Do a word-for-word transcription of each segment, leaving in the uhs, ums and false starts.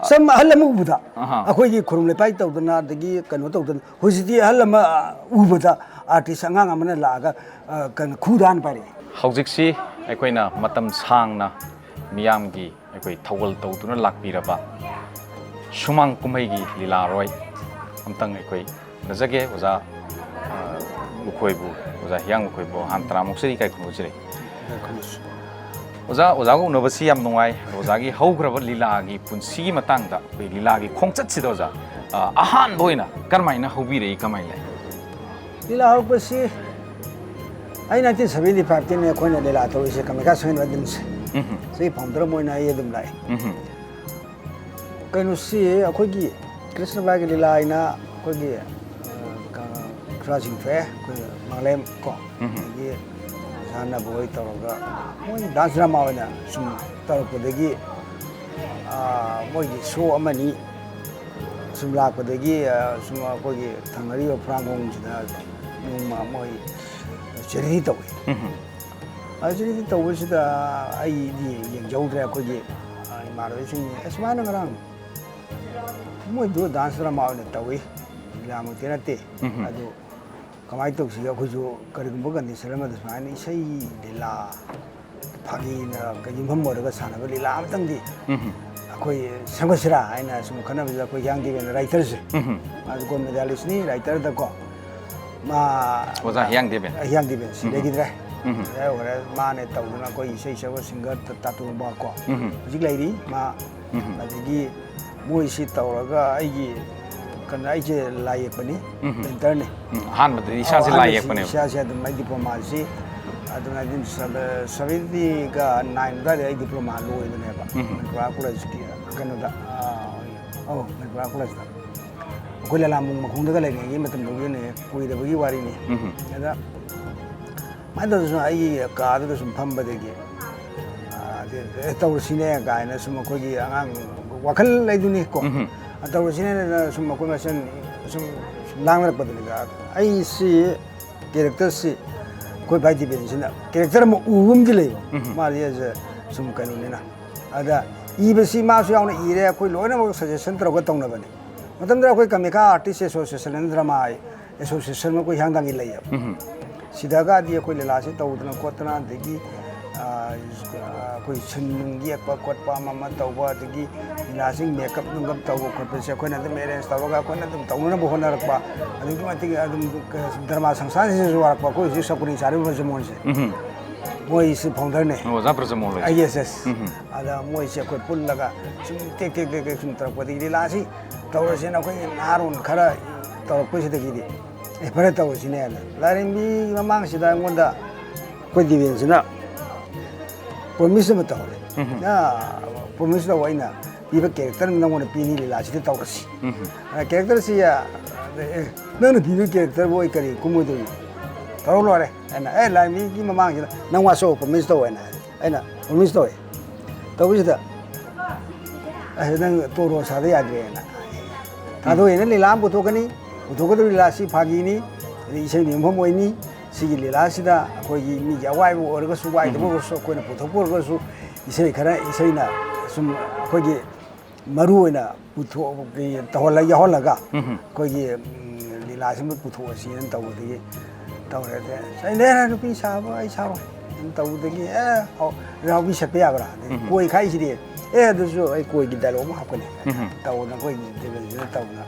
ꯁꯝ ꯑꯍꯜ ꯑꯃ ꯎꯕꯗ ꯑꯍꯥ꯫ ꯑꯩꯈꯣꯏꯒꯤ ꯈꯨꯔꯨꯝ ꯂꯩꯄꯥꯏ ꯇꯧꯗꯅ, ꯑꯗꯒꯤ ꯀꯩꯅꯣ ꯇꯧꯗꯅ, ꯍꯧꯖꯤꯛꯇꯤ ꯑꯍꯜ ꯑꯃ ꯎꯕꯗ ꯑꯥꯔꯇꯤꯁ ꯑꯉꯥꯡ ꯑꯃꯅ ꯂꯥꯛꯑꯒ, ꯑ, ꯀꯩꯅꯣ, ꯈꯨꯗ ꯍꯥꯟꯅ ꯄꯥꯏꯔꯛꯑꯦ꯫ ꯍꯧꯖꯤꯛꯁꯤ ꯑꯩꯈꯣꯏꯅ ꯃꯇꯝ ꯁꯥꯡꯅ ꯃꯤꯌꯥꯝꯒꯤ ꯑꯩꯈꯣꯏ ꯊꯧꯒꯜ ꯇꯧꯗꯨꯅ ꯂꯥꯛꯄꯤꯔꯕ ꯁꯨꯃꯥꯡ ꯀꯨꯝꯍꯩꯒꯤ ꯂꯤꯂꯥꯔꯣꯏ ꯑꯝꯇꯪ ꯑꯩꯈꯣꯏ ꯎꯅꯖꯒꯦ꯫ ꯑꯣꯖꯥ, ꯑ, ꯃꯈꯣꯏꯕꯨ, ꯑꯣꯖꯥ ꯍꯤꯌꯥꯡ ꯃꯈꯣꯏꯕꯨ ꯍꯥꯟꯅ ꯇꯔꯥꯃꯨꯛꯁꯤꯗ ꯏꯀꯥꯏ ꯈꯨꯝꯅꯖꯔꯤ꯫ ꯑꯣꯖꯥ, ꯑꯣꯖꯥꯒ ꯎꯅꯕꯁꯤ ꯌꯥꯝ ꯅꯨꯡꯉꯥꯏ꯫ ꯑꯗꯣ ꯑꯣꯖꯥꯒꯤ ꯍꯧꯈ꯭ꯔꯕ ꯂꯤꯂꯥꯒꯤ ꯄꯨꯟꯁꯤꯒꯤ ꯃꯇꯥꯡꯗ, ꯑꯩꯈꯣꯏ ꯂꯤꯂꯥꯒꯤ ꯈꯣꯡꯆꯠꯁꯤꯗ ꯑꯣꯖꯥ, ꯑ, ꯑꯍꯥꯟꯕ ꯑꯣꯏꯅ ꯀꯔꯝꯍꯥꯏꯅ ꯍꯧꯕꯤꯔꯛꯏ, ꯀꯃꯥꯏꯅ ꯂꯩ? ꯂꯤꯂꯥ ꯍꯧꯔꯛꯄꯁꯤ ꯑꯩ ꯅꯥꯏꯟꯇꯤꯟ ꯁꯚꯦꯟꯇꯤ ꯐꯥꯏꯚꯇꯅꯦ ꯑꯩꯈꯣꯏꯅ ꯂꯤꯂꯥ ꯇꯧꯔꯤꯁꯦ, ꯀꯃꯤꯀꯥ ꯁꯣꯏꯍꯟꯕ ꯑꯗꯨꯝꯁꯦ꯫ ꯎꯝꯍꯨꯝ꯫ ꯆꯍꯤ ꯐꯪꯗ꯭ꯔꯕ ꯃꯣꯏꯅ ꯑꯩ ꯑꯗꯨꯝ ꯂꯥꯛꯑꯦ꯫ ꯎꯝꯍꯨꯝ꯫ ꯀꯩꯅꯣꯁꯤ ꯑꯩꯈꯣꯏꯒꯤ ꯀ꯭ꯔꯤꯁꯅ ꯕꯥꯏꯒꯤ ꯂꯤꯂꯥ ꯍꯥꯏꯅ ꯑꯩꯈꯣꯏꯒꯤ, ꯑ, ꯀ-, ꯈꯔ ꯆꯤꯡꯊꯣꯛꯑꯦ, ꯑꯩꯈꯣꯏ ꯃꯥꯂꯦꯝ ꯀꯣ, ꯎꯝꯍꯨꯝ꯫ ꯑꯗꯒꯤ ꯁꯥꯟꯅꯕ ꯍꯣꯏ ꯇꯧꯔꯒ ꯃꯣꯏ ꯗꯥꯟꯁ ꯗ꯭ꯔꯃꯥ ꯑꯣꯏꯅ ꯁꯨꯝ ꯇꯧꯔꯛꯄꯗꯒꯤ, ꯑ, ꯃꯣꯏꯒꯤ ꯁꯣ ꯑꯃꯅꯤ ꯁꯨꯝ ꯂꯥꯛꯄꯗꯒꯤ, ꯑ, ꯁꯨꯝ ꯑꯩꯈꯣꯏꯒꯤ ꯊꯪꯅꯔꯤꯕ ꯐꯨꯔꯥꯡꯈꯣꯡꯁꯤꯗ ꯅꯣꯡꯃ ꯃꯣꯏ ꯆꯦꯔꯤꯇꯤ ꯇꯧꯏ꯫ ꯎꯝꯍꯨꯝ꯫ ꯑ, ꯆꯦꯔꯤꯇꯤ ꯇꯧꯕꯁꯤꯗ ꯑꯩꯗꯤ ꯌꯦꯡꯖꯍꯧꯗ꯭ꯔꯦ꯫ ꯑꯩꯈꯣꯏꯒꯤ, ꯑ, ꯏꯃꯥꯟꯅꯕꯁꯤꯡ, "ꯑꯁ, ꯃꯥꯅ ꯉꯔꯥꯡ ꯃꯣꯏꯗꯨ ꯗꯥꯟꯁ ꯗ꯭ꯔꯃꯥ ꯑꯣꯏꯅ ꯇꯧꯏ, ꯂꯤꯂꯥꯃꯛꯇꯤ ꯅꯠꯇꯦ꯫ ꯎꯝꯍꯨꯝ꯫ ꯑꯗꯨ ꯀꯃꯥꯏꯅ ꯇꯧꯁꯤꯒꯦ? ꯑꯩꯈꯣꯏꯁꯨ ꯀꯔꯤꯒꯨꯝꯕ ꯀꯟꯗꯤꯁꯟ ꯑꯃꯗ ꯁꯨꯃꯥꯏꯅ ꯏꯁꯩ ꯂꯤꯂꯥ ꯐꯥꯒꯤꯅ ꯌꯨꯝꯐꯝ ꯑꯣꯏꯔꯒ ꯁꯥꯟꯅꯕ ꯂꯤꯂꯥ ꯑꯃꯇꯪꯗꯤ ꯎꯝꯍꯨꯝ꯫ ꯑꯩꯈꯣꯏ ꯁꯦꯝꯒꯠꯁꯤꯔꯥ?" ꯍꯥꯏꯅ ꯁꯨꯝ ꯈꯟꯅꯕꯁꯤꯗ ꯑꯩꯈꯣꯏ ꯍꯤꯌꯥꯡ ꯗꯦꯕꯦꯟ ꯔꯥꯏꯇꯔꯁꯦ, ꯎꯝꯍꯨꯝ꯫ ꯃꯥꯁꯨ ꯒꯣꯜ ꯃꯦꯗꯥꯂꯤꯁꯅꯤ, ꯔꯥꯏꯇꯔꯗꯀꯣ, ꯃꯥ ꯑꯣꯖꯥ ꯍꯤꯌꯥꯡ ꯗꯦꯕꯦꯟ꯫ ꯍꯤꯌꯥꯡ ꯗꯦꯕꯦꯟꯁꯤ ꯎꯝꯍꯨꯝ꯫ ꯂꯩꯈꯤꯗ꯭ꯔꯦ꯫ ꯎꯝꯍꯨꯝ꯫ ꯔꯤꯇꯥꯌꯔ ꯑꯣꯏꯔꯦ꯫ ꯃꯥꯅ ꯇꯧꯗꯅ ꯑꯩꯈꯣꯏ ꯏꯁꯩ ꯁꯛꯄ ꯁꯤꯡꯒꯔ ꯇꯥꯇꯣꯝꯕ ꯀꯣ, ꯎꯝꯍꯨꯝ꯫ ꯍꯧꯖꯤꯛ ꯂꯩꯔꯤ ꯃꯥ꯫ ꯎꯝꯍꯨꯝ꯫ ꯑꯗꯒꯤ ꯃꯣꯏꯁꯤ ꯇꯧꯔꯒ ꯑꯩꯒꯤ ꯀꯩꯅꯣ, ꯑꯩꯁꯦ ꯂꯥꯏ ꯌꯦꯛꯄꯅꯤ, ꯎꯝꯍꯨꯝ꯫ ꯄꯦꯟꯇꯔꯅꯤ꯫ ꯎꯝ, ꯑꯍꯥꯟꯕꯗꯗꯤ ꯏꯁꯥꯁꯦ ꯑꯣ, ꯂꯥꯏ ꯑꯍꯥꯟꯕꯁꯤ ꯌꯦꯛꯄꯅꯦꯕ꯫ ꯏꯁꯥꯁꯦ ꯑꯗꯨꯝ ꯑꯩ ꯗꯤꯄ꯭ꯂꯣꯃꯥꯁꯤ ꯑꯗꯨꯝ ꯅꯥꯏꯟꯇꯤꯟ ꯁꯚꯦꯟꯇꯤꯒ ꯅꯥꯏꯟ ꯑꯗꯨꯋꯥꯏꯗ ꯑꯩ ꯗꯤꯄ꯭ꯂꯣꯃꯥ ꯂꯣꯏꯕꯅꯦꯕ꯫ ꯎꯝꯍꯨꯝ꯫ ꯃꯅꯤꯄꯨꯔ ꯑꯥꯔꯠ ꯀꯣꯂꯦꯖꯀꯤ ꯀꯩꯅꯣꯗ, ꯑꯥ, ꯑꯧ, ꯃꯅꯤꯄꯨꯔ ꯑꯥꯔꯠ ꯀꯣꯂꯦꯖꯇ꯫ ꯑꯩꯈꯣꯏ ꯂꯂꯥꯝꯕꯨꯡ ꯃꯈꯣꯡꯗꯒ ꯂꯩꯔꯤꯉꯩꯒꯤ ꯃꯇꯝꯗꯨꯒꯤꯅꯦ, ꯀꯨꯏꯗꯕꯒꯤ ꯋꯥꯔꯤꯅꯤ꯫ ꯎꯝꯍꯨꯝ꯫ ꯑꯗ ꯁꯨꯃꯥꯏꯅ ꯇꯧꯗꯅ ꯑꯩꯒꯤ ꯀꯥꯗꯨꯗ ꯁꯨꯝ ꯐꯝꯕꯗꯒꯤ, ꯑꯥ, ꯑꯗꯩ, "ꯑꯦ, ꯇꯧꯔꯁꯤꯅꯦ" ꯀꯥꯏꯅ ꯁꯨꯝ ꯑꯩꯈꯣꯏꯒꯤ ꯑꯉꯥꯡ ꯋꯥꯈꯜ ꯂꯩꯗꯨꯅꯤ ꯀꯣ꯫ ꯎꯝꯍꯨꯝ꯫ "ꯑ, ꯇꯧꯔꯁꯤꯅꯦꯅ" ꯁꯨꯝ ꯑꯩꯈꯣꯏ ꯃꯁꯦꯟ ꯁꯨꯝ ꯂꯥꯡꯅꯔꯛꯄꯗꯨꯅꯤꯗ꯫ ꯑꯩꯁꯤ ꯀꯦꯔꯦꯛꯇꯔꯁꯤ ꯑꯩꯈꯣꯏ ꯚꯥꯏ ꯗꯤꯕꯦꯟꯁꯤꯅ ꯀꯦꯔꯦꯛꯇꯔ ꯑꯃ ꯎꯕ ꯑꯃꯗꯤ ꯂꯩꯕ꯫ ꯎꯝꯍꯨꯝ꯫ ꯃꯥꯗꯤ ꯑꯩꯁꯦ ꯁꯨꯝ ꯀꯩꯅꯣꯅꯤꯅ꯫ ꯑꯗ ꯏꯕꯁꯤ ꯃꯥꯁꯨ ꯌꯥꯎꯅ ꯏꯔꯦ, ꯑꯩꯈꯣꯏ ꯂꯣꯏꯅꯃꯛ ꯁꯖꯦꯁꯟ ꯇꯧꯔꯒ ꯇꯧꯅꯕꯅꯤ꯫ ꯃꯇꯝꯗꯨꯗ ꯑꯩꯈꯣꯏ ꯀꯥꯃꯥꯈ꯭ꯌꯥ ꯑꯥꯔꯇꯤꯁ ꯑꯦꯁꯣꯁꯤꯌꯦꯁꯟ ꯑꯅ ꯗ꯭ꯔꯃꯥ ꯑꯦꯁꯣꯁꯤꯌꯦꯁꯟ ꯑꯃ ꯑꯩꯈꯣꯏ ꯍꯤꯌꯥꯡꯊꯥꯡꯒꯤ ꯂꯩꯌꯦꯕ꯫ ꯁꯤꯗꯒꯗꯤ ꯑꯩꯈꯣꯏ ꯂꯤꯂꯥꯁꯤ ꯇꯧꯗꯅ ꯈꯣꯠꯇꯅ, ꯑꯗꯒꯤ ꯑꯩꯈꯣꯏ ꯁꯤꯟ ꯅꯨꯡ ꯌꯦꯛꯄ ꯈꯣꯠꯄ ꯑꯃ ꯑꯃ ꯇꯧꯕ, ꯑꯗꯒꯤ ꯂꯤꯂꯥꯁꯤꯡ ꯃꯦꯀꯞ ꯅꯨꯡꯀꯞ ꯇꯧꯕ ꯈꯣꯠꯄꯁꯦ ꯑꯩꯈꯣꯏꯅ ꯑꯗꯨꯝ ꯑꯦꯔꯦꯟꯖ ꯇꯧꯔꯒ ꯑꯩꯈꯣꯏꯅ ꯑꯗꯨꯝ ꯇꯧꯅꯅꯕ ꯍꯣꯠꯅꯔꯛꯄ꯫ ꯑꯗꯨꯛꯀꯤ ꯃꯇꯤꯛ ꯑꯗꯨꯝ ꯗ꯭ꯔꯃꯥ ꯁꯪꯁꯊꯥꯟꯁꯤꯗꯁꯨ ꯋꯥꯔꯛꯄ꯫ ꯑꯩꯈꯣꯏ ꯍꯧꯖꯤꯛ ꯁꯀꯨꯅꯤ ꯆꯥꯔꯤꯕ ꯕ꯭ꯔꯖꯃꯣꯍꯟꯁꯦ, ꯎꯝ꯫ ꯃꯣꯏꯁꯤ ꯐꯥꯎꯟꯗꯔꯅꯦ꯫ ꯑꯣ, ꯑꯣꯖꯥ ꯕ꯭ꯔꯖꯃꯣꯍꯟ ꯂꯩ꯫ ꯑꯥꯏ ꯑꯦꯁ ꯑꯦꯁ꯫ ꯎꯝ꯫ ꯑꯗ ꯃꯣꯏꯁꯦ ꯑꯩꯈꯣꯏ ꯄꯨꯜꯂꯒ ꯁꯨꯝ ꯇꯦꯛ ꯇꯦꯛ ꯇꯦꯛ ꯇꯦꯛ ꯁꯨꯝ ꯇꯧꯔꯛꯄꯗꯒꯤ ꯂꯤꯂꯥꯁꯤ ꯇꯧꯔꯁꯦꯅ ꯑꯩꯈꯣꯏꯒꯤ ꯅꯍꯥꯔꯣꯟ ꯈꯔ ꯇꯧꯔꯛꯄꯁꯤꯗꯒꯤꯗꯤ, "ꯑꯦ, ꯐꯔꯦ, ꯇꯧꯔꯁꯤꯅꯦꯅ" ꯂꯥꯏꯔꯦꯝꯕꯤꯒꯤ ꯃꯃꯥꯡꯁꯤꯗ ꯑꯩꯉꯣꯟꯗ ꯑꯩꯈꯣꯏ ꯗꯤꯕꯦꯟꯁꯤꯅ ꯄ꯭ꯔꯣꯃꯤꯁ ꯑꯃ ꯇꯧꯍꯧꯔꯦ꯫ ꯎꯝ꯫ "ꯄ꯭ꯔꯣꯃꯤꯁ ꯇꯧꯕ ꯑꯩꯅ ꯄꯤꯕ ꯀꯦꯔꯦꯛꯇꯔ ꯑꯃ ꯅꯪꯉꯣꯟꯗ ꯄꯤꯅꯤ, ꯂꯤꯂꯥꯁꯤꯗ ꯇꯧꯔꯁꯤ"꯫ ꯎꯝ꯫ ꯑ, ꯀꯦꯔꯦꯛꯇꯔꯁꯤ, ꯑ, "ꯑꯦ, ꯅꯪꯅ ꯄꯤꯕ ꯀꯦꯔꯦꯛꯇꯔꯕꯨ ꯑꯩ ꯀꯔꯤ ꯀꯨꯝꯃꯣꯏꯗꯣꯏꯅꯣ? ꯇꯧꯔ ꯂꯣꯏꯔꯦ" ꯍꯥꯏꯅ, "ꯑꯦ, ꯂꯥꯏꯔꯦꯝꯕꯤꯒꯤ ꯃꯃꯥꯡꯁꯤꯗ ꯅꯪ ꯋꯥꯁꯛꯑꯣ, ꯄ꯭ꯔꯣꯃꯤꯁ ꯇꯧ" ꯍꯥꯏꯅ ꯑꯩꯅ ꯄ꯭ꯔꯣꯃꯤꯁ ꯇꯧꯋꯦ꯫ ꯇꯧꯕꯁꯤꯗ, "ꯑꯁ, ꯅꯪ ꯇꯣꯔꯣ ꯁꯥꯗ ꯌꯥꯗ꯭ꯔꯦꯅ" ꯊꯥꯗꯣꯛꯑꯦꯅ ꯂꯤꯂꯥ ꯑꯃ ꯄꯨꯊꯣꯛꯀꯅꯤ꯫ ꯄꯨꯊꯣꯛꯀꯗꯧꯔꯤꯕ ꯂꯤꯂꯥꯁꯤ ꯐꯥꯒꯤꯅꯤ, ꯑꯗꯩ ꯏꯁꯩ ꯌꯨꯝꯐꯝ ꯑꯣꯏꯅꯤ꯫ ꯁꯤꯒꯤ ꯂꯤꯂꯥꯁꯤꯗ ꯑꯩꯈꯣꯏꯒꯤ ꯃꯤꯒꯤ ꯑꯋꯥꯏꯕ ꯑꯣꯏꯔꯒꯁꯨ, ꯋꯥꯏꯗꯕ ꯎꯝ꯫ ꯑꯣꯏꯔꯒꯁꯨ, ꯑꯩꯈꯣꯏꯅ ꯄꯨꯊꯣꯛꯄ ꯑꯣꯏꯔꯒꯁꯨ, ꯏꯁꯩ ꯈꯔ, ꯏꯁꯩꯅ ꯁꯨꯝ ꯑꯩꯈꯣꯏꯒꯤ ꯃꯔꯨ ꯑꯣꯏꯅ ꯄꯨꯊꯣꯛ-, ꯇꯧꯍꯜꯂ-, ꯌꯥꯎꯍꯜꯂꯒ, ꯎꯝ꯫ ꯑꯩꯈꯣꯏꯒꯤ, ꯎꯝ, ꯂꯤꯂꯥꯁꯤꯃ ꯄꯨꯊꯣꯛꯑꯁꯤꯅ ꯇꯧꯕꯗꯒꯤ ꯇꯧꯔꯦ꯫ ꯑꯗꯩ ꯑꯩꯅ, "ꯑꯦ, ꯅꯨꯄꯤ ꯁꯥꯕ ꯑꯩ ꯁꯥꯔꯣꯏ" ꯑꯗꯨꯝ ꯇꯧꯕꯗꯒꯤ, "ꯑꯦ, ꯍꯥꯎ-, ꯔꯥꯎꯕꯤ ꯁꯠꯄ ꯌꯥꯕ꯭ꯔꯥ?" ꯑꯗꯩ ꯎꯝ꯫ "ꯀꯣꯏ ꯈꯥꯏꯁꯤꯗꯤ?" "ꯑꯦ, ꯑꯗꯨꯁꯨ ꯑꯩ ꯀꯣꯏꯒꯤ ꯗꯥꯏꯂꯣꯛ ꯑꯃ ꯍꯥꯞꯀꯅꯤ" ꯎꯝ꯫ ꯇꯧꯗꯅ ꯑꯩꯈꯣꯏ ꯗꯦꯕꯦꯟꯁꯤꯅ ꯇꯧꯗꯅ,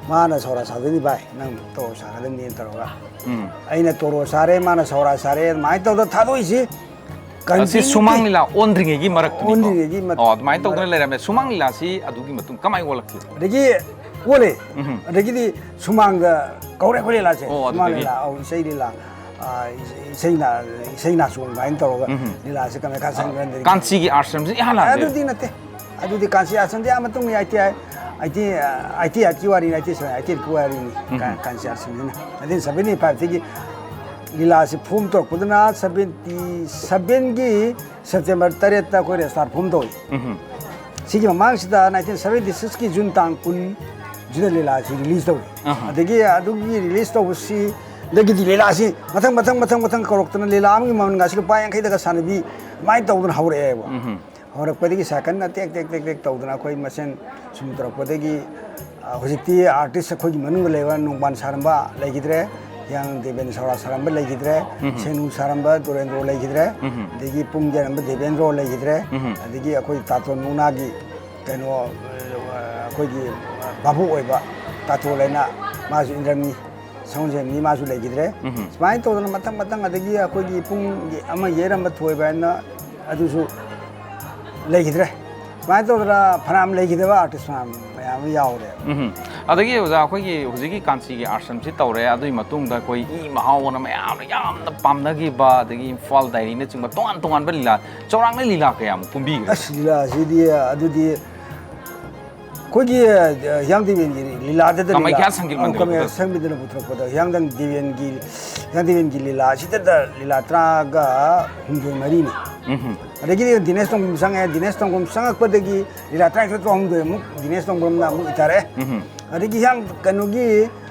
"ꯃꯥꯅ ꯁꯧꯔꯥ ꯁꯥꯗꯣꯏꯅꯤ ꯚꯥꯏ, ꯅꯪ ꯇꯣꯔꯣ ꯁꯥꯒꯗꯕꯅꯤ" ꯇꯧꯔꯒ, ꯎꯝ꯫ ꯑꯩꯅ ꯇꯣꯔꯣ ꯁꯥꯔꯦ, ꯃꯥꯅ ꯁꯧꯔꯥ ꯁꯥꯔꯦ, ꯑꯗꯨꯃꯥꯏꯅ ꯇꯧꯗꯅ ꯊꯥꯗꯣꯛꯏꯁꯤ꯫ ꯑꯁꯤ ꯀꯟꯇꯤꯅ꯭ꯌꯨ ꯁꯨꯃꯥꯡ ꯂꯤꯂꯥ ꯑꯣꯟꯗ꯭ꯔꯤꯉꯩꯒꯤ ꯃꯔꯛꯇꯅꯤꯀꯣ? ꯑꯣꯟꯗ꯭ꯔꯤꯉꯩꯒꯤ ꯃꯠ-, ꯑꯣ, ꯑꯗꯨꯃꯥꯏꯅ ꯇꯧꯗꯅ ꯃꯔꯛ- ꯂꯩꯔꯝꯃꯦ꯫ ꯁꯨꯃꯥꯡ ꯂꯤꯂꯥꯁꯤ ꯑꯗꯨꯒꯤ ꯃꯇꯨꯡ ꯀꯃꯥꯏꯅ ꯑꯣꯜꯂꯛꯈꯤ? ꯑꯗꯒꯤ ꯑꯣꯜꯂꯦ꯫ ꯎꯝ꯫ ꯑꯗꯒꯤꯗꯤ ꯁꯨꯃꯥꯡꯗ ꯀꯧꯔꯦ ꯑꯩꯈꯣꯏ ꯂꯤꯂꯥꯁꯦ꯫ ꯑꯣ, ꯁꯨꯃꯥꯡ ꯑꯗꯨꯗꯒꯤ꯫ ꯂꯤꯂꯥ, ꯑꯧ, ꯏꯁꯩ ꯂꯤꯂꯥ, ꯑ, ꯏꯁꯩ ꯅꯥ-, ꯏꯁꯩ ꯅꯥꯆꯣꯡ ꯀꯥꯏꯅ ꯇꯧꯔꯒ ꯎꯝ꯫ ꯂꯤꯂꯥꯁꯦ ꯀꯃꯥꯏ ꯈꯥ ꯁꯪꯀ꯭ꯔꯥꯟꯇꯤꯒꯤ꯫ ꯀꯥꯟꯆꯤꯒꯤ ꯑꯥꯁ꯭ꯔꯝꯁꯤ ꯏꯍꯥꯟ ꯍꯥꯟꯕ꯫ ꯑꯗꯨꯗꯤ ꯅꯠꯇꯦ꯫ ꯑꯗꯨꯗꯤ ꯀꯥꯟꯆꯤ ꯑꯥꯁ꯭ꯔꯝꯗꯤ ꯑꯥ ꯃꯇꯨꯡ ꯑꯥꯏꯇꯤ ꯑꯥꯏꯠ, ꯑꯥꯏꯇꯤ, ꯑꯥꯏꯇꯤ ꯑꯥꯏꯠꯀꯤ ꯋꯥꯔꯤꯅꯤ, ꯑꯥꯏꯇꯤ ꯁꯚꯦꯟ, ꯑꯥꯏꯇꯤ ꯑꯥꯏꯠꯀꯤ ꯋꯥꯔꯤꯅꯤ꯫ ꯎꯝ꯫ ꯀꯥ-, ꯀꯥꯟꯆꯤ ꯑꯥꯁ꯭ꯔꯝꯁꯤꯅ꯫ ꯅꯥꯏꯟꯇꯤꯟ ꯁꯚꯦꯟꯇꯤ ꯐꯥꯏꯚꯇꯒꯤ ꯂꯤꯂꯥꯁꯤ ꯐꯣꯝ ꯇꯧꯔꯛꯄꯗꯨꯅ ꯁꯚꯦꯟꯇꯤ ꯁꯚꯦꯟꯒꯤ ꯁꯦꯞꯇꯦꯝꯕꯔ ꯇꯔꯦꯠꯇ ꯑꯩꯈꯣꯏ ꯔꯦꯁꯇꯥꯔ ꯐꯣꯝ ꯇꯧꯏ꯫ ꯎꯝ꯫ ꯁꯤꯒꯤ ꯃꯃꯥꯡꯁꯤꯗ ꯅꯥꯏꯟꯇꯤꯟ ꯁꯚꯦꯟꯇꯤ ꯁꯤꯛꯁꯀꯤ ꯖꯨꯟ ꯇꯥꯡ ꯀꯨꯟꯁꯤꯗ ꯂꯤꯂꯥꯁꯤ ꯔꯤꯂꯤꯖ ꯇꯧꯏ꯫ ꯑꯍꯥ꯫ ꯑꯗꯒꯤ ꯑꯗꯨꯒꯤ ꯔꯤꯂꯤꯖ ꯇꯧꯕꯁꯤꯗꯒꯤꯗꯤ ꯂꯤꯂꯥꯁꯤ ꯃꯊꯪ, ꯃꯊꯪ, ꯃꯊꯪ, ꯃꯊꯪ ꯀꯧꯔꯛꯇꯅ ꯂꯤꯂꯥ ꯑꯃꯒꯤ ꯃꯃꯜꯒꯁꯤ ꯂꯨꯄꯥ ꯌꯥꯡꯈꯩꯗꯒ ꯁꯥꯟꯅꯕꯤ ꯑꯗꯨꯃꯥꯏꯅ ꯇꯧꯗꯅ ꯍꯧꯔꯛꯑꯦꯕ꯫ ꯎꯝ꯫ ꯍꯧꯔꯛꯄꯗꯒꯤ ꯁꯥꯏꯀꯜꯅ ꯇꯦꯛ ꯇꯦꯛ ꯇꯦꯛ ꯇꯦꯛ ꯇꯧꯗꯅ ꯑꯩꯈꯣꯏ ꯃꯁꯦꯟ ꯁꯨꯝ ꯇꯧꯔꯛꯄꯗꯒꯤ, ꯑ, ꯍꯧꯖꯤꯛꯇꯤ ꯑꯥꯔꯇꯤꯁ ꯑꯩꯈꯣꯏꯒꯤ ꯃꯅꯨꯡꯗ ꯂꯩꯕ ꯅꯣꯡꯕꯥꯟ ꯁꯥꯔꯝꯕ ꯂꯩꯈꯤꯗ꯭ꯔꯦ, ꯍꯤꯌꯥꯡ ꯗꯦꯕꯦꯟ ꯁꯧꯔꯥ ꯁꯥꯔꯝꯕ ꯂꯩꯈꯤꯗ꯭ꯔꯦ, ꯎꯝ꯫ ꯁꯦꯅꯨ ꯁꯥꯔꯝꯕ ꯗꯣꯔꯦꯟꯗ꯭ꯔꯣ ꯂꯩꯈꯤꯗ꯭ꯔꯦ, ꯎꯝ꯫ ꯑꯗꯒꯤ ꯄꯨꯡ ꯌꯩꯔꯝꯕ ꯗꯦꯕꯦꯟꯗ꯭ꯔꯣ ꯂꯩꯈꯤꯗ꯭ꯔꯦ, ꯎꯝ꯫ ꯑꯗꯒꯤ ꯑꯩꯈꯣꯏ ꯇꯥꯇꯣꯟ ꯃꯨꯛꯅꯥꯒꯤ ꯀꯩꯅꯣ, ꯑ, ꯑꯩꯈꯣꯏꯒꯤ ꯚꯥꯕꯨ ꯑꯣꯏꯕ ꯇꯥꯇꯣꯟ ꯍꯥꯏꯅ ꯃꯥꯁꯨ ꯏꯟꯗ꯭ꯔꯝꯅꯤ, ꯁꯒꯣꯜꯁꯦꯝꯅꯤ ꯃꯥꯁꯨ ꯂꯩꯈꯤꯗ꯭ꯔꯦ꯫ ꯎꯝ꯫ ꯁꯨꯃꯥꯏꯅ ꯇꯧꯗꯅ ꯃꯊꯪ ꯃꯊꯪ, ꯑꯗꯒꯤ ꯑꯩꯈꯣꯏꯒꯤ ꯄꯨꯡꯒꯤ ꯑꯃ ꯌꯩꯔꯝꯕ ꯊꯣꯏꯕ ꯍꯥꯏꯅ ꯑꯗꯨꯁꯨ ꯂꯩꯈꯤꯗ꯭ꯔꯦ꯫ ꯁꯨꯃꯥꯏꯅ ꯇꯧꯗꯅ ꯐꯅꯌꯥꯝ ꯂꯩꯈꯤꯗꯕ ꯑꯥꯔꯇꯤꯁ ꯐꯅꯌꯥꯝ ꯃꯌꯥꯝ ꯑꯃ ꯌꯥꯎꯔꯦ꯫ ꯎꯝ꯫ ꯑꯗꯒꯤ ꯑꯣꯖꯥ, ꯑꯩꯈꯣꯏꯒꯤ ꯍꯧꯖꯤꯛꯀꯤ ꯀꯥꯟꯆꯤꯒꯤ ꯑꯥꯁ꯭ꯔꯝꯁꯤ ꯇꯧꯔꯦ, ꯑꯗꯨꯒꯤ ꯃꯇꯨꯡꯗ ꯑꯩꯈꯣꯏ ꯏ ꯃꯍꯥꯎ ꯑꯅ ꯃꯌꯥꯝꯅ ꯌꯥꯝꯅ ꯄꯥꯝꯅꯈꯤꯕ, ꯑꯗꯒꯤ ꯏꯝꯐꯥꯜ ꯗꯥꯏꯔꯤꯅꯆꯤꯡꯕ ꯇꯣꯉꯥꯟ ꯇꯣꯉꯥꯟꯕ ꯂꯤꯂꯥ, ꯆꯥꯎꯔꯥꯛꯅ ꯂꯤꯂꯥ ꯀꯌꯥꯃꯨꯛ ꯀꯨꯝꯕꯤꯈ꯭ꯔꯦ? ꯑꯁ, ꯂꯤꯂꯥꯁꯤꯗꯤ ꯑꯗꯨꯗꯤ ꯑꯩꯈꯣꯏꯒꯤ, ꯑ, ꯍꯤꯌꯥꯡ ꯗꯦꯕꯦꯟꯒꯤ ꯂꯤꯂꯥꯗꯗ ꯂꯤꯂꯥ, ꯀꯥꯃꯩꯈ꯭ꯌꯥ ꯁꯪꯒꯤꯠ ꯑ, ꯃꯟꯗꯤꯔ ꯀꯥꯃꯩꯈ꯭ꯌꯥ ꯄꯨꯊꯣꯛ- ꯁꯪꯒꯤꯠ ꯃꯟꯗꯤꯔ ꯄꯨꯊꯣꯔꯛꯄꯗ ꯍꯤꯌꯥꯡ ꯗꯦꯕꯦꯟꯒꯤ, ꯍꯤꯌꯥꯡ ꯗꯦꯕꯦꯟꯒꯤ ꯂꯤꯂꯥ ꯑꯁꯤꯗꯗ ꯂꯤꯂꯥ ꯇꯔꯥꯒ ꯍꯨꯝꯗꯣꯏ ꯃꯔꯤꯅꯤ꯫ ꯎꯝ꯫ ꯑꯗꯒꯤꯗꯤ ꯗꯤꯅꯦꯁ ꯇꯣꯡꯕ꯭ꯔꯝ ꯆꯪꯉꯛꯑꯦ꯫ ꯗꯤꯅꯦꯁ ꯇꯣꯡꯕ꯭ꯔꯝ ꯆꯪꯉꯛꯄꯗꯒꯤ ꯂꯤꯂꯥ ꯇꯔꯥꯅꯤꯊꯣꯏ ꯇꯔꯥꯍꯨꯝꯗꯣꯏ ꯑꯃꯨꯛ ꯗꯤꯅꯦꯁ ꯇꯣꯡꯕ꯭ꯔꯝꯅ ꯑꯃꯨꯛ ꯏꯊꯔꯛꯑꯦ꯫ ꯎꯝ꯫ ꯑꯗꯒꯤ ꯍꯤꯌꯥꯡ ꯀꯩꯅꯣꯒꯤ,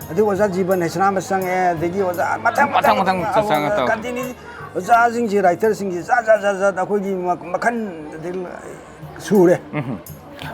ꯑꯗꯩ ꯑꯣꯖꯥ ꯖꯤꯕꯟ ꯍꯩꯁꯅꯥꯝꯕ ꯆꯪꯉꯛꯑꯦ, ꯑꯗꯒꯤ ꯑꯣꯖꯥ ꯃꯊꯪ ꯃꯊꯪ ꯃꯊꯪ ꯃꯊꯪ ꯃꯊꯪ ꯆꯪꯉꯛꯑꯒ ꯇꯧ- continue ꯑꯣꯖꯥꯁꯤꯡꯁꯤ, ꯔꯥꯏꯇꯔꯁꯤꯡꯁꯤ ꯖꯥꯠ ꯖꯥꯠ ꯖꯥꯠ ꯖꯥꯠ ꯑꯩꯈꯣꯏꯒꯤ ꯃ-, ꯃꯈꯜ ꯑꯗꯩ ꯁꯨꯔꯦ꯫ ꯎꯝ꯫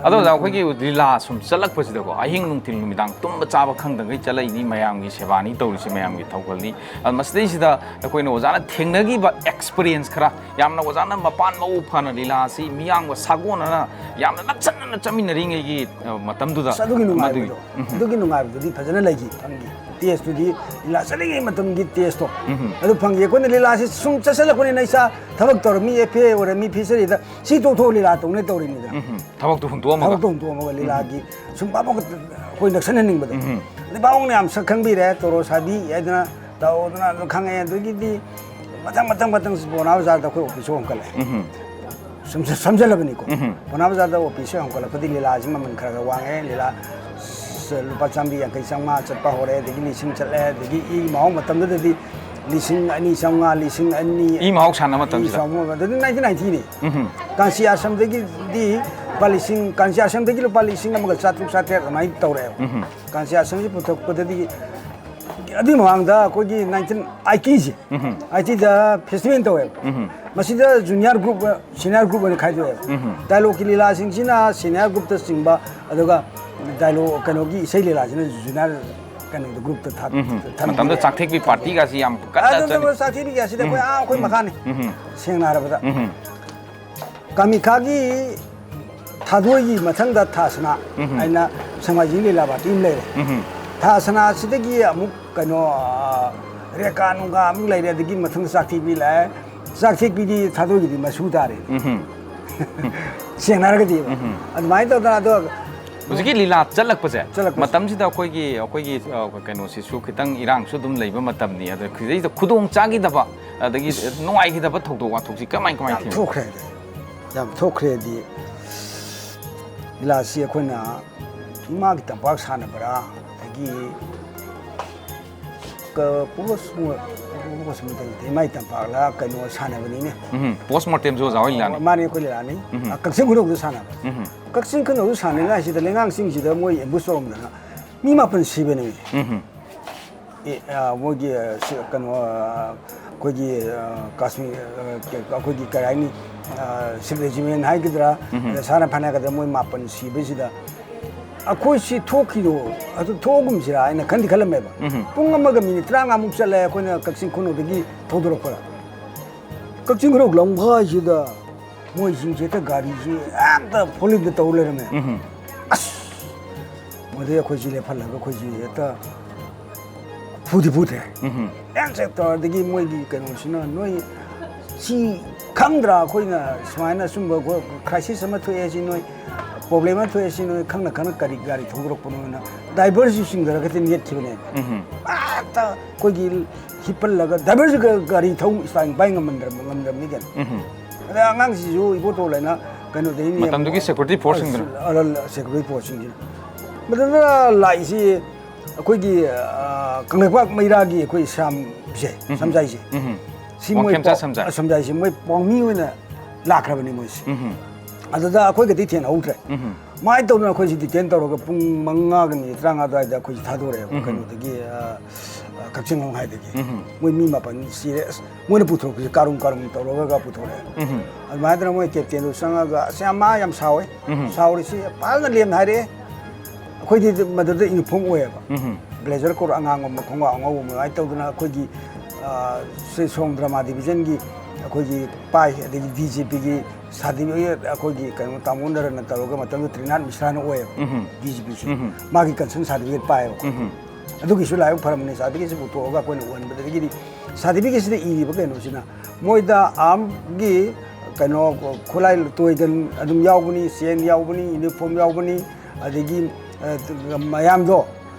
ꯑꯗꯣ ꯑꯣꯖꯥ, ꯑꯩꯈꯣꯏꯒꯤ ꯂꯤꯂꯥ ꯁꯨꯝ ꯆꯠꯂꯛꯄꯁꯤꯗꯀꯣ, ꯑꯍꯤꯡ ꯅꯨꯡꯊꯤꯜ ꯅꯨꯃꯤꯗꯥꯡ ꯇꯨꯝꯕ ꯆꯥꯕ ꯈꯪꯗꯈꯩ ꯆꯠꯂꯛꯏꯅꯤ, ꯃꯌꯥꯝꯒꯤ ꯁꯦꯕꯥꯅꯤ ꯇꯧꯔꯤꯁꯤ, ꯃꯌꯥꯝꯒꯤ ꯊꯧꯒꯜꯅꯤ꯫ ꯑꯗꯣ ꯃꯁꯤꯗꯩꯁꯤꯗ ꯑꯩꯈꯣꯏꯅ ꯑꯣꯖꯥꯅ ꯊꯦꯡꯅꯈꯤꯕ experience ꯈꯔ, ꯌꯥꯝꯅ ꯑꯣꯖꯥꯅ ꯃꯄꯥꯟ ꯃꯎ ꯐꯅ ꯂꯤꯂꯥꯁꯤ ꯃꯤꯌꯥꯝꯒ ꯁꯥꯒꯣꯟꯅꯅ ꯌꯥꯝꯅ ꯅꯛꯁꯟꯅꯅ ꯆꯠꯃꯤꯟꯅꯔꯤꯉꯩꯒꯤ, ꯑ, ꯃꯇꯝꯗꯨꯗ ꯑꯁ, ꯑꯗꯨꯒꯤ ꯃꯗꯨꯒꯤ ꯅꯨꯡꯉꯥꯏꯕꯗꯣ, ꯎꯝ꯫ ꯑꯗꯨꯒꯤ ꯅꯨꯡꯉꯥꯏꯕꯗꯨꯗꯤ ꯐꯖꯅ ꯂꯩꯈꯤ, ꯐꯪꯈꯤ꯫ Taste ꯇꯨꯗꯤ ꯂꯤꯂꯥ ꯆꯠꯂꯤꯉꯩ ꯃꯇꯝꯒꯤ taste ꯇꯣ, ꯎꯝ꯫ ꯑꯗꯨ ꯐꯪꯈꯤ꯫ ꯑꯩꯈꯣꯏꯅ ꯂꯤꯂꯥꯁꯤ ꯁꯨꯝ ꯆꯠꯁꯜꯂꯛꯄꯅꯤꯅ ꯏꯁꯥ ꯊꯕꯛ ꯇꯧꯔꯝꯃꯤ, F A ꯑꯣꯏꯔꯝꯃꯤ, fishery ꯗ ꯁꯤ ꯇꯣꯛꯊꯣꯛꯑ ꯂꯤꯂꯥ ꯇꯧꯅꯦ ꯇꯧꯔꯤꯅꯤꯗꯅ꯫ ꯎꯝ꯫ ꯊꯕꯛꯇꯨ ꯍꯨꯟꯗꯣꯛꯑꯝꯃꯒ꯫ ꯊꯕꯛꯇꯣ ꯍꯨꯟꯗꯣꯛꯑꯝꯃꯒ ꯂꯤꯂꯥꯒꯤ ꯁꯨꯝ ꯚꯥꯕꯣꯛ ꯑꯩꯈꯣꯏ ꯅꯛꯁꯟꯍꯟꯅꯤꯡꯕꯗꯣ꯫ ꯎꯝ꯫ ꯑꯗꯩ ꯚꯥꯕꯣꯛꯅ ꯌꯥꯝ ꯁꯛ ꯈꯪꯕꯤꯔꯦ, ꯇꯣꯔꯣ ꯁꯥꯕꯤ ꯍꯥꯏꯗꯅ ꯇꯧꯗꯅ ꯑꯗꯨꯝ ꯈꯪꯉꯛꯑꯦ꯫ ꯑꯗꯒꯤꯗꯤ ꯃꯊꯪ, ꯃꯊꯪ, ꯃꯊꯪ ꯄꯥꯎꯅꯥ ꯕꯖꯥꯔꯗ ꯑꯩꯈꯣꯏ office ꯁꯨ ꯍꯣꯡꯒꯠꯂꯦ꯫ ꯎꯝ꯫ ꯁꯨꯝ ꯁꯝꯖꯜꯂꯕꯅꯤꯀꯣ꯫ ꯎꯝ꯫ ꯄꯥꯎꯅꯥ ꯕꯖꯥꯔꯗ office ꯁꯦ ꯍꯣꯡꯒꯠꯂꯛꯄꯗꯤ ꯂꯤꯂꯥꯁꯤ ꯃꯃꯜ ꯈꯔ ꯈꯔ ꯋꯥꯡꯉꯦ꯫ ꯂꯤꯂꯥ ꯁ-, ꯂꯨꯄꯥ ꯆꯥꯝꯃꯔꯤ ꯌꯥꯡꯈꯩ, ꯆꯥꯝꯃꯉꯥ ꯆꯠꯄ ꯍꯧꯔꯦ, ꯑꯗꯒꯤ ꯂꯤꯁꯤꯡ ꯆꯠꯂꯦ, ꯑꯗꯒꯤ ꯏ ꯃꯍꯥꯎ ꯃꯇꯝꯗꯨꯗꯗꯤ ꯂꯤꯁꯤꯡ ꯑꯅꯤ ꯆꯥꯝꯃꯉꯥ, ꯂꯤꯁꯤꯡ ꯑꯅꯤ, ꯏ ꯃꯍꯥꯎ ꯁꯥꯟꯅꯕ ꯃꯇꯝꯁꯤꯗ꯫ ꯏ ꯃꯍꯥꯎ ꯃꯇꯝꯗꯨꯗꯤ nineteen ninety ꯅꯤ꯫ ꯎꯝ꯫ ꯀꯥꯟꯆꯤ ꯑꯥꯁ꯭ꯔꯝꯗꯒꯤꯗꯤ ꯂꯨꯄꯥ ꯂꯤꯁꯤꯡ, ꯀꯥꯟꯆꯤ ꯑꯥꯁ꯭ꯔꯝꯗꯒꯤ ꯂꯨꯄꯥ ꯂꯤꯁꯤꯡ ꯑꯃꯒ ꯆꯥꯇ꯭ꯔꯨꯛ ꯆꯥꯇ꯭ꯔꯦꯠ ꯑꯗꯨꯃꯥꯏꯅ ꯇꯧꯔꯛꯑꯦꯕ꯫ ꯎꯝ꯫ ꯀꯥꯟꯆꯤ ꯑꯥꯁ꯭ꯔꯝꯁꯤ ꯄꯨꯊꯣꯛꯄꯗꯗꯤ ꯑꯗꯨꯒꯤ ꯃꯃꯥꯡꯗ ꯑꯩꯈꯣꯏꯒꯤ ꯅꯥꯏꯟꯇꯤꯟ ꯑꯥꯏꯇꯤꯁꯦ, ꯑꯥꯏꯇꯤꯗ ꯐꯦꯁꯇꯤꯚꯦꯜ ꯇꯧꯋꯦꯕ꯫ ꯃꯁꯤꯗ ꯖꯨꯅꯤꯌꯔ ꯒ꯭ꯔꯨꯞ, ꯁꯤꯅꯤꯌꯔ ꯒ꯭ꯔꯨꯞ ꯑꯣꯏꯅ ꯈꯥꯏꯗꯣꯛꯑꯦꯕ꯫ ꯗꯥꯏꯂꯣꯛꯀꯤ ꯂꯤꯂꯥꯁꯤꯡꯁꯤꯅ ꯁꯤꯅꯤꯌꯔ ꯒ꯭ꯔꯨꯞꯇ ꯆꯤꯡꯕ, ꯑꯗꯨꯒ ꯗꯥꯏꯂꯣꯛ, ꯀꯩꯅꯣꯒꯤ ꯏꯁꯩ ꯂꯤꯂꯥꯁꯤꯅ ꯖꯨꯅꯤꯌꯔ, ꯀꯩꯅꯣꯗ, ꯒ꯭ꯔꯨꯞꯇ ꯊꯥ-, ꯊꯝꯕꯤꯔꯦ꯫ ꯃꯇꯝꯗ ꯆꯥꯛꯊꯦꯛꯄꯤ ꯄꯥꯔꯇꯤꯒꯁꯤ ꯌꯥꯝ ꯀꯟꯅ ꯑꯗꯨ ꯆꯠꯂꯤ꯫ ꯆꯥꯛꯊꯦꯛꯄꯤꯒꯁꯤꯗ ꯑꯩꯈꯣꯏ, ꯑꯥ, ꯑꯩꯈꯣꯏ ꯃꯈꯥꯅꯤ꯫ ꯁꯦꯡꯅ ꯍꯥꯏꯔꯕꯗ꯫ ꯀꯥꯃꯤꯈꯥꯒꯤ ꯊꯥꯗꯣꯏꯒꯤ ꯃꯊꯪꯗ ꯊꯥꯁꯅꯥ ꯍꯥꯏꯅ ꯁꯦꯡꯃꯥꯏꯖꯤꯡ ꯂꯤꯂꯥ ꯄꯥꯔꯇꯤ ꯑꯃ ꯂꯩꯔꯦ꯫ ꯊꯥꯁꯅꯥꯁꯤꯗꯒꯤ ꯑꯃꯨꯛ ꯀꯩꯅꯣ, ꯑ, ꯔꯦꯀꯥ ꯅꯨꯡꯒꯥ ꯑꯃꯨꯛ ꯂꯩꯔꯦ, ꯑꯗꯒꯤ ꯃꯊꯪꯗ ꯆꯥꯛꯊꯦꯛꯄꯤ ꯂꯥꯛꯑꯦ꯫ ꯆꯥꯛꯊꯦꯛꯄꯤꯗꯤ ꯊꯥꯗꯣꯏꯒꯤꯗꯤ ꯃꯁꯨ ꯇꯥꯔꯦ꯫ ꯁꯦꯡꯅ ꯍꯥꯏꯔꯒꯗꯤ꯫ ꯑꯗꯨꯃꯥꯏꯅ ꯇꯧꯗꯅ ꯑꯗꯣ ꯍꯧꯖꯤꯛꯀꯤ ꯂꯤꯂꯥ ꯆꯠꯂꯛꯄꯁꯦ, ꯆꯠꯂꯛꯄꯁꯦ꯫ ꯃꯇꯝꯁꯤꯗ ꯑꯩꯈꯣꯏꯒꯤ, ꯑꯩꯈꯣꯏꯒꯤ, ꯑ, ꯀꯩꯅꯣꯁꯤꯁꯨ ꯈꯤꯇꯪ ꯏꯔꯥꯡꯁꯨ ꯑꯗꯨꯝ ꯂꯩꯕ ꯃꯇꯝꯅꯤ꯫ ꯑꯗ ꯁꯤꯗꯩꯗ ꯈꯨꯗꯣꯡ ꯆꯥꯈꯤꯗꯕ, ꯑꯗꯒꯤ ꯅꯨꯡꯉꯥꯏꯈꯤꯗꯕ ꯊꯧꯗꯣꯛ ꯋꯥꯊꯣꯛꯁꯤ ꯀꯃꯥꯏ, ꯀꯃꯥꯏ ꯌꯥꯝ ꯊꯦꯡꯅꯩ? ꯊꯣꯛꯈ꯭ꯔꯦ꯫ ꯌꯥꯝ ꯊꯣꯛꯈ꯭ꯔꯦꯗꯤ, ꯂꯤꯂꯥꯁꯤ ꯑꯩꯈꯣꯏꯅ ꯏꯃꯥꯒꯤ ꯇꯝꯄꯥꯛ ꯁꯥꯟꯅꯕ꯭ꯔꯥ, ꯑꯗꯒꯤ ꯀ-, ꯄꯣꯁ ꯃꯣ-, ꯄꯣꯁ ꯃꯣꯔꯇꯦꯝ ꯅꯠꯇꯦ, ꯏꯃꯥꯒꯤ ꯇꯝꯄꯥꯛꯂ ꯀꯩꯅꯣ ꯁꯥꯟꯅꯕꯅꯤꯅꯦ꯫ ꯎꯝ, ꯄꯣꯁ ꯃꯣꯔꯇꯦꯝꯁꯨ ꯑꯣꯖꯥ ꯍꯣꯏ ꯂꯤꯂꯥꯅꯤ꯫ ꯃꯥꯅꯦ, ꯑꯩꯈꯣꯏ ꯂꯤꯂꯥꯅꯤ꯫ ꯎꯝ꯫ ꯑ, ꯀꯛꯆꯤꯡ ꯈꯨꯅꯧꯗ ꯁꯥꯟꯅꯕ꯫ ꯎꯝ꯫ ꯀꯛꯆꯤꯡ ꯈꯨꯅꯧꯗ ꯁꯥꯟꯅꯔꯤꯉꯩꯁꯤꯗ ꯂꯩꯉꯥꯡ ꯆꯤꯡꯁꯤꯗ ꯃꯣꯏ ꯑꯦꯝꯕꯨꯁ ꯇꯧꯔꯝꯗꯅ ꯃꯤ ꯃꯥꯄꯟ ꯁꯤꯕꯅꯦ꯫ ꯎꯝ꯫ ꯑꯦ, ꯑ, ꯃꯣꯏꯒꯤ, ꯑ, ꯁꯤ, ꯀꯩꯅꯣ, ꯑ, ꯑꯩꯈꯣꯏꯒꯤ, ꯑ, ꯀꯥꯁꯃꯤꯔ, ꯑ, ꯀ-, ꯑꯩꯈꯣꯏꯒꯤ ꯀꯔꯤ ꯍꯥꯏꯅꯤ, ꯑ, ꯁꯤꯚꯤꯛ ꯔꯦꯖꯤꯃꯦꯟ ꯍꯥꯏꯒꯗ꯭ꯔꯥ, ꯎꯝ꯫ ꯑꯗ ꯁꯥꯟꯅ ꯐꯅ ꯍꯥꯏꯒꯗ꯭ꯔꯥ, ꯃꯣꯏ ꯃꯥꯄꯟ ꯁꯤꯕꯁꯤꯗ ꯑꯩꯈꯣꯏ ꯁꯤ ꯊꯣꯛꯈꯤꯗꯣ, ꯑꯗꯨ ꯊꯣꯛꯑꯒꯨꯝꯁꯤꯔꯥ ꯍꯥꯏꯅ ꯈꯟꯗꯤ ꯈꯜꯂꯝꯃꯦꯕ꯫ ꯎꯝ꯫ ꯄꯨꯡ ꯑꯃꯒ ꯃꯤꯅꯤꯠ ꯇꯔꯥꯃꯉꯥꯃꯨꯛ ꯆꯠꯂꯦ ꯑꯩꯈꯣꯏꯅ ꯀꯛꯆꯤꯡ ꯈꯨꯅꯧꯗꯒꯤ ꯊꯧꯗꯣꯔꯛꯄꯗ꯫ ꯀꯛꯆꯤꯡ ꯈꯨꯅꯧ ꯂꯝꯈꯥꯏꯁꯤꯗ ꯃꯣꯏꯁꯤꯡꯁꯦ ꯍꯦꯛꯇ ꯒꯥꯔꯤꯁꯤ ꯍꯦꯛꯇ ꯐꯣꯂꯤꯡꯗ ꯇꯧ ꯂꯩꯔꯝꯃꯦ꯫ ꯎꯝ꯫ ꯑꯁ! ꯃꯗꯩ ꯑꯩꯈꯣꯏꯁꯤ ꯂꯦꯞꯍꯜꯂꯒ ꯑꯩꯈꯣꯏꯁꯤ ꯍꯦꯛꯇ ꯐꯨꯗꯤ ꯐꯨꯊꯔꯦ꯫ ꯎꯝ꯫ ꯑꯦꯟ ꯁꯦꯛꯇꯔꯗꯒꯤ ꯃꯣꯏꯒꯤ ꯀꯩꯅꯣꯁꯤꯅ, "ꯅꯣꯏ ꯁꯤ ꯈꯪꯗ꯭ꯔꯥ? ꯑꯩꯈꯣꯏꯅ ꯁꯨꯃꯥꯏꯅ ꯑꯆꯨꯝꯕ ꯀ꯭ꯔꯥꯏꯁꯤꯁ ꯑꯃ ꯊꯣꯛꯑꯦ, ꯁꯤ ꯅꯣꯏ ꯄ꯭ꯔꯣꯕ꯭ꯂꯦꯝ ꯑꯃ ꯊꯣꯛꯑꯦ, ꯁꯤ ꯅꯣꯏ ꯈꯪꯅ ꯈꯪꯅ ꯀꯔꯤ ꯒꯥꯔꯤ ꯊꯧꯗꯣꯔꯛꯄꯅꯣꯅ?" ꯗ꯭ꯔꯥꯏꯚꯔꯁꯤ ꯆꯤꯡꯊꯔꯒ ꯅꯦꯠꯈꯤꯕꯅꯦꯕ꯫ ꯎꯝ꯫ ꯍꯦꯛꯇ ꯑꯩꯈꯣꯏꯒꯤ ꯍꯤꯞꯄꯜꯂꯒ ꯗ꯭ꯔꯥꯏꯚꯔꯁꯤꯒ ꯒꯥꯔꯤ ꯊꯧ ꯏꯁꯇꯥꯏꯜ ꯄꯥꯏ ꯉꯝꯃꯟꯗ꯭ꯔꯕ-, ꯉꯝꯗ꯭ꯔꯕꯅꯤ ꯀꯩꯅꯣ꯫ ꯎꯝ꯫ ꯑꯗꯩ ꯑꯉꯥꯡꯁꯤꯁꯨ ꯏꯕꯣꯇꯣꯜ ꯍꯥꯏꯅ ꯀꯩꯅꯣꯗꯒꯤꯅꯤ, ꯃꯇꯝꯗꯨꯒꯤ ꯑꯃꯨꯛ security force ꯁꯤꯡꯗꯨꯅ꯫ ꯑ, security force ꯁꯤꯡꯁꯤꯅ꯫ ꯃꯇꯝꯗꯨꯗ ꯂꯥꯛꯏꯁꯤ ꯑꯩꯈꯣꯏꯒꯤ, ꯑ, ꯀꯪꯂꯩꯄꯥꯛ ꯃꯩꯔꯥꯒꯤ ꯑꯩꯈꯣꯏ ꯁ꯭ꯌꯥꯝꯁꯦ, ꯎꯝ꯫ ꯁꯝꯖꯥꯏꯁꯦ꯫ ꯎꯝ꯫ ꯁꯤ ꯃꯣꯏ ꯋꯥꯡꯈꯦꯝꯆꯥ ꯄꯥꯎ-, ꯁꯝꯖꯥꯏ꯫ ꯁꯝꯖꯥꯏꯁꯦ ꯃꯣꯏ ꯄꯥꯎꯃꯤ ꯑꯣꯏꯅ ꯂꯥꯛꯈ꯭ꯔꯕꯅꯤ ꯃꯣꯏꯁꯦ꯫ ꯎꯝ꯫ ꯑꯗꯨꯗ ꯑꯩꯈꯣꯏꯒꯗꯤ ꯊꯦꯡꯅꯍꯧꯗ꯭ꯔꯦ꯫ ꯎꯝ꯫ ꯃꯥꯏ ꯇꯧꯗꯅ ꯑꯩꯈꯣꯏꯁꯤ detain ꯇꯧꯔꯒ ꯄꯨꯡ ꯃꯉꯥꯒ ꯃꯤꯅꯤꯠ ꯇꯔꯥꯃꯉꯥ ꯑꯗꯨꯋꯥꯏꯗ ꯑꯩꯈꯣꯏꯁꯤ ꯊꯥꯗꯣꯔꯛꯑꯦꯕ꯫ ꯎꯝ꯫ ꯀꯩꯅꯣꯗꯒꯤ, ꯑ, ꯀꯛꯆꯤꯡ ꯍꯣꯡꯍꯥꯏꯗꯒꯤ꯫ ꯎꯝ꯫ ꯃꯣꯏ ꯃꯤ ꯃꯥꯄꯟ ꯁꯤꯔꯦ꯫ ꯑꯁ, ꯃꯣꯏꯅ ꯄꯨꯊꯣꯔꯛꯄꯁꯦ ꯀꯥꯔꯨꯝ ꯀꯥꯔꯨꯝ ꯇꯧꯔꯒ ꯄꯨꯊꯣꯔꯛꯑꯦ꯫ ꯎꯝ꯫ ꯑꯗꯨꯃꯥꯏꯅ ꯇꯧꯗꯅ ꯃꯣꯏ ꯀꯦꯞꯇꯦꯟꯗꯣ ꯆꯪꯉꯒ, "ꯑꯁ, ꯌꯥꯝ, ꯃꯥ ꯌꯥꯝ ꯁꯥꯎꯋꯦ꯫ ꯎꯝ꯫ ꯁꯥꯎꯔꯤꯁꯤ ꯐꯖꯅ ꯂꯦꯝꯅ ꯍꯥꯏꯔꯛꯑꯦ"꯫ ꯑꯩꯈꯣꯏꯗꯤ ꯃꯗꯨꯗ ꯌꯨꯅꯤꯐꯣꯔꯝ ꯑꯣꯏꯌꯦꯕ꯫ ꯎꯝ꯫ ꯕ꯭ꯂꯦꯖꯔ ꯀꯣꯠ ꯑꯉꯥꯡꯕ ꯑꯃ, ꯈꯣꯡꯒ꯭ꯔꯥꯎ ꯑꯉꯧꯕ ꯑꯃ, ꯑꯗꯨꯃꯥꯏꯅ ꯇꯧꯗꯅ ꯑꯩꯈꯣꯏꯒꯤ, ꯑ, ꯁꯤ ꯁꯣꯝ ꯗ꯭ꯔꯃꯥ ꯗꯤꯕꯤꯖꯟꯒꯤ ꯑꯩꯈꯣꯏꯒꯤ ꯄꯥꯏ, ꯑꯗꯒꯤ ꯗꯤ ꯖꯤ ꯄꯤꯒꯤ ꯁꯥꯔꯇꯤꯐꯤꯀꯦꯠ, ꯑꯩꯈꯣꯏꯒꯤ ꯀꯩꯅꯣ, ꯇꯥꯃꯣ ꯅꯔꯟꯅ ꯇꯧꯔꯒ, ꯃꯇꯝꯗꯨꯗ ꯇ꯭ꯔꯤꯅꯥꯊ ꯃꯤꯁ꯭ꯔꯥꯅ ꯑꯣꯏꯌꯦꯕ꯫ ꯎꯝ꯫ D G ꯄꯤꯁꯦ꯫ ꯎꯝ꯫ ꯃꯥꯒꯤ ꯀꯟꯁꯔꯟ ꯁꯥꯔꯇꯤꯐꯤꯀꯦꯠ ꯄꯥꯏꯌꯦꯕꯀꯣ꯫ ꯎꯝ꯫ ꯑꯗꯨꯒꯤꯁꯨ ꯂꯥꯏꯕꯛ ꯐꯔꯝꯕꯅꯤ, ꯁꯥꯔꯇꯤꯐꯤꯀꯦꯠꯁꯤ ꯄꯨꯊꯣꯛꯑꯒ ꯑꯩꯈꯣꯏꯅ ꯎꯍꯟꯕꯗꯒꯤꯗꯤ, ꯁꯥꯔꯇꯤꯐꯤꯀꯦꯠꯁꯤꯗ ꯏꯔꯤꯕ ꯀꯩꯅꯣꯁꯤꯅ, ꯃꯣꯏꯗ ꯑꯥꯔꯝꯒꯤ ꯀꯩꯅꯣ, ꯈꯨꯠꯂꯥꯏ ꯇꯣꯏꯒꯟ ꯑꯗꯨꯝ ꯌꯥꯎꯕꯅꯤ, ꯆꯦꯟ ꯌꯥꯎꯕꯅꯤ, ꯌꯨꯅꯤꯐꯣꯔꯝ ꯌꯥꯎꯕꯅꯤ, ꯑꯗꯒꯤ, ꯑ, ꯃꯌꯥꯝꯗꯣ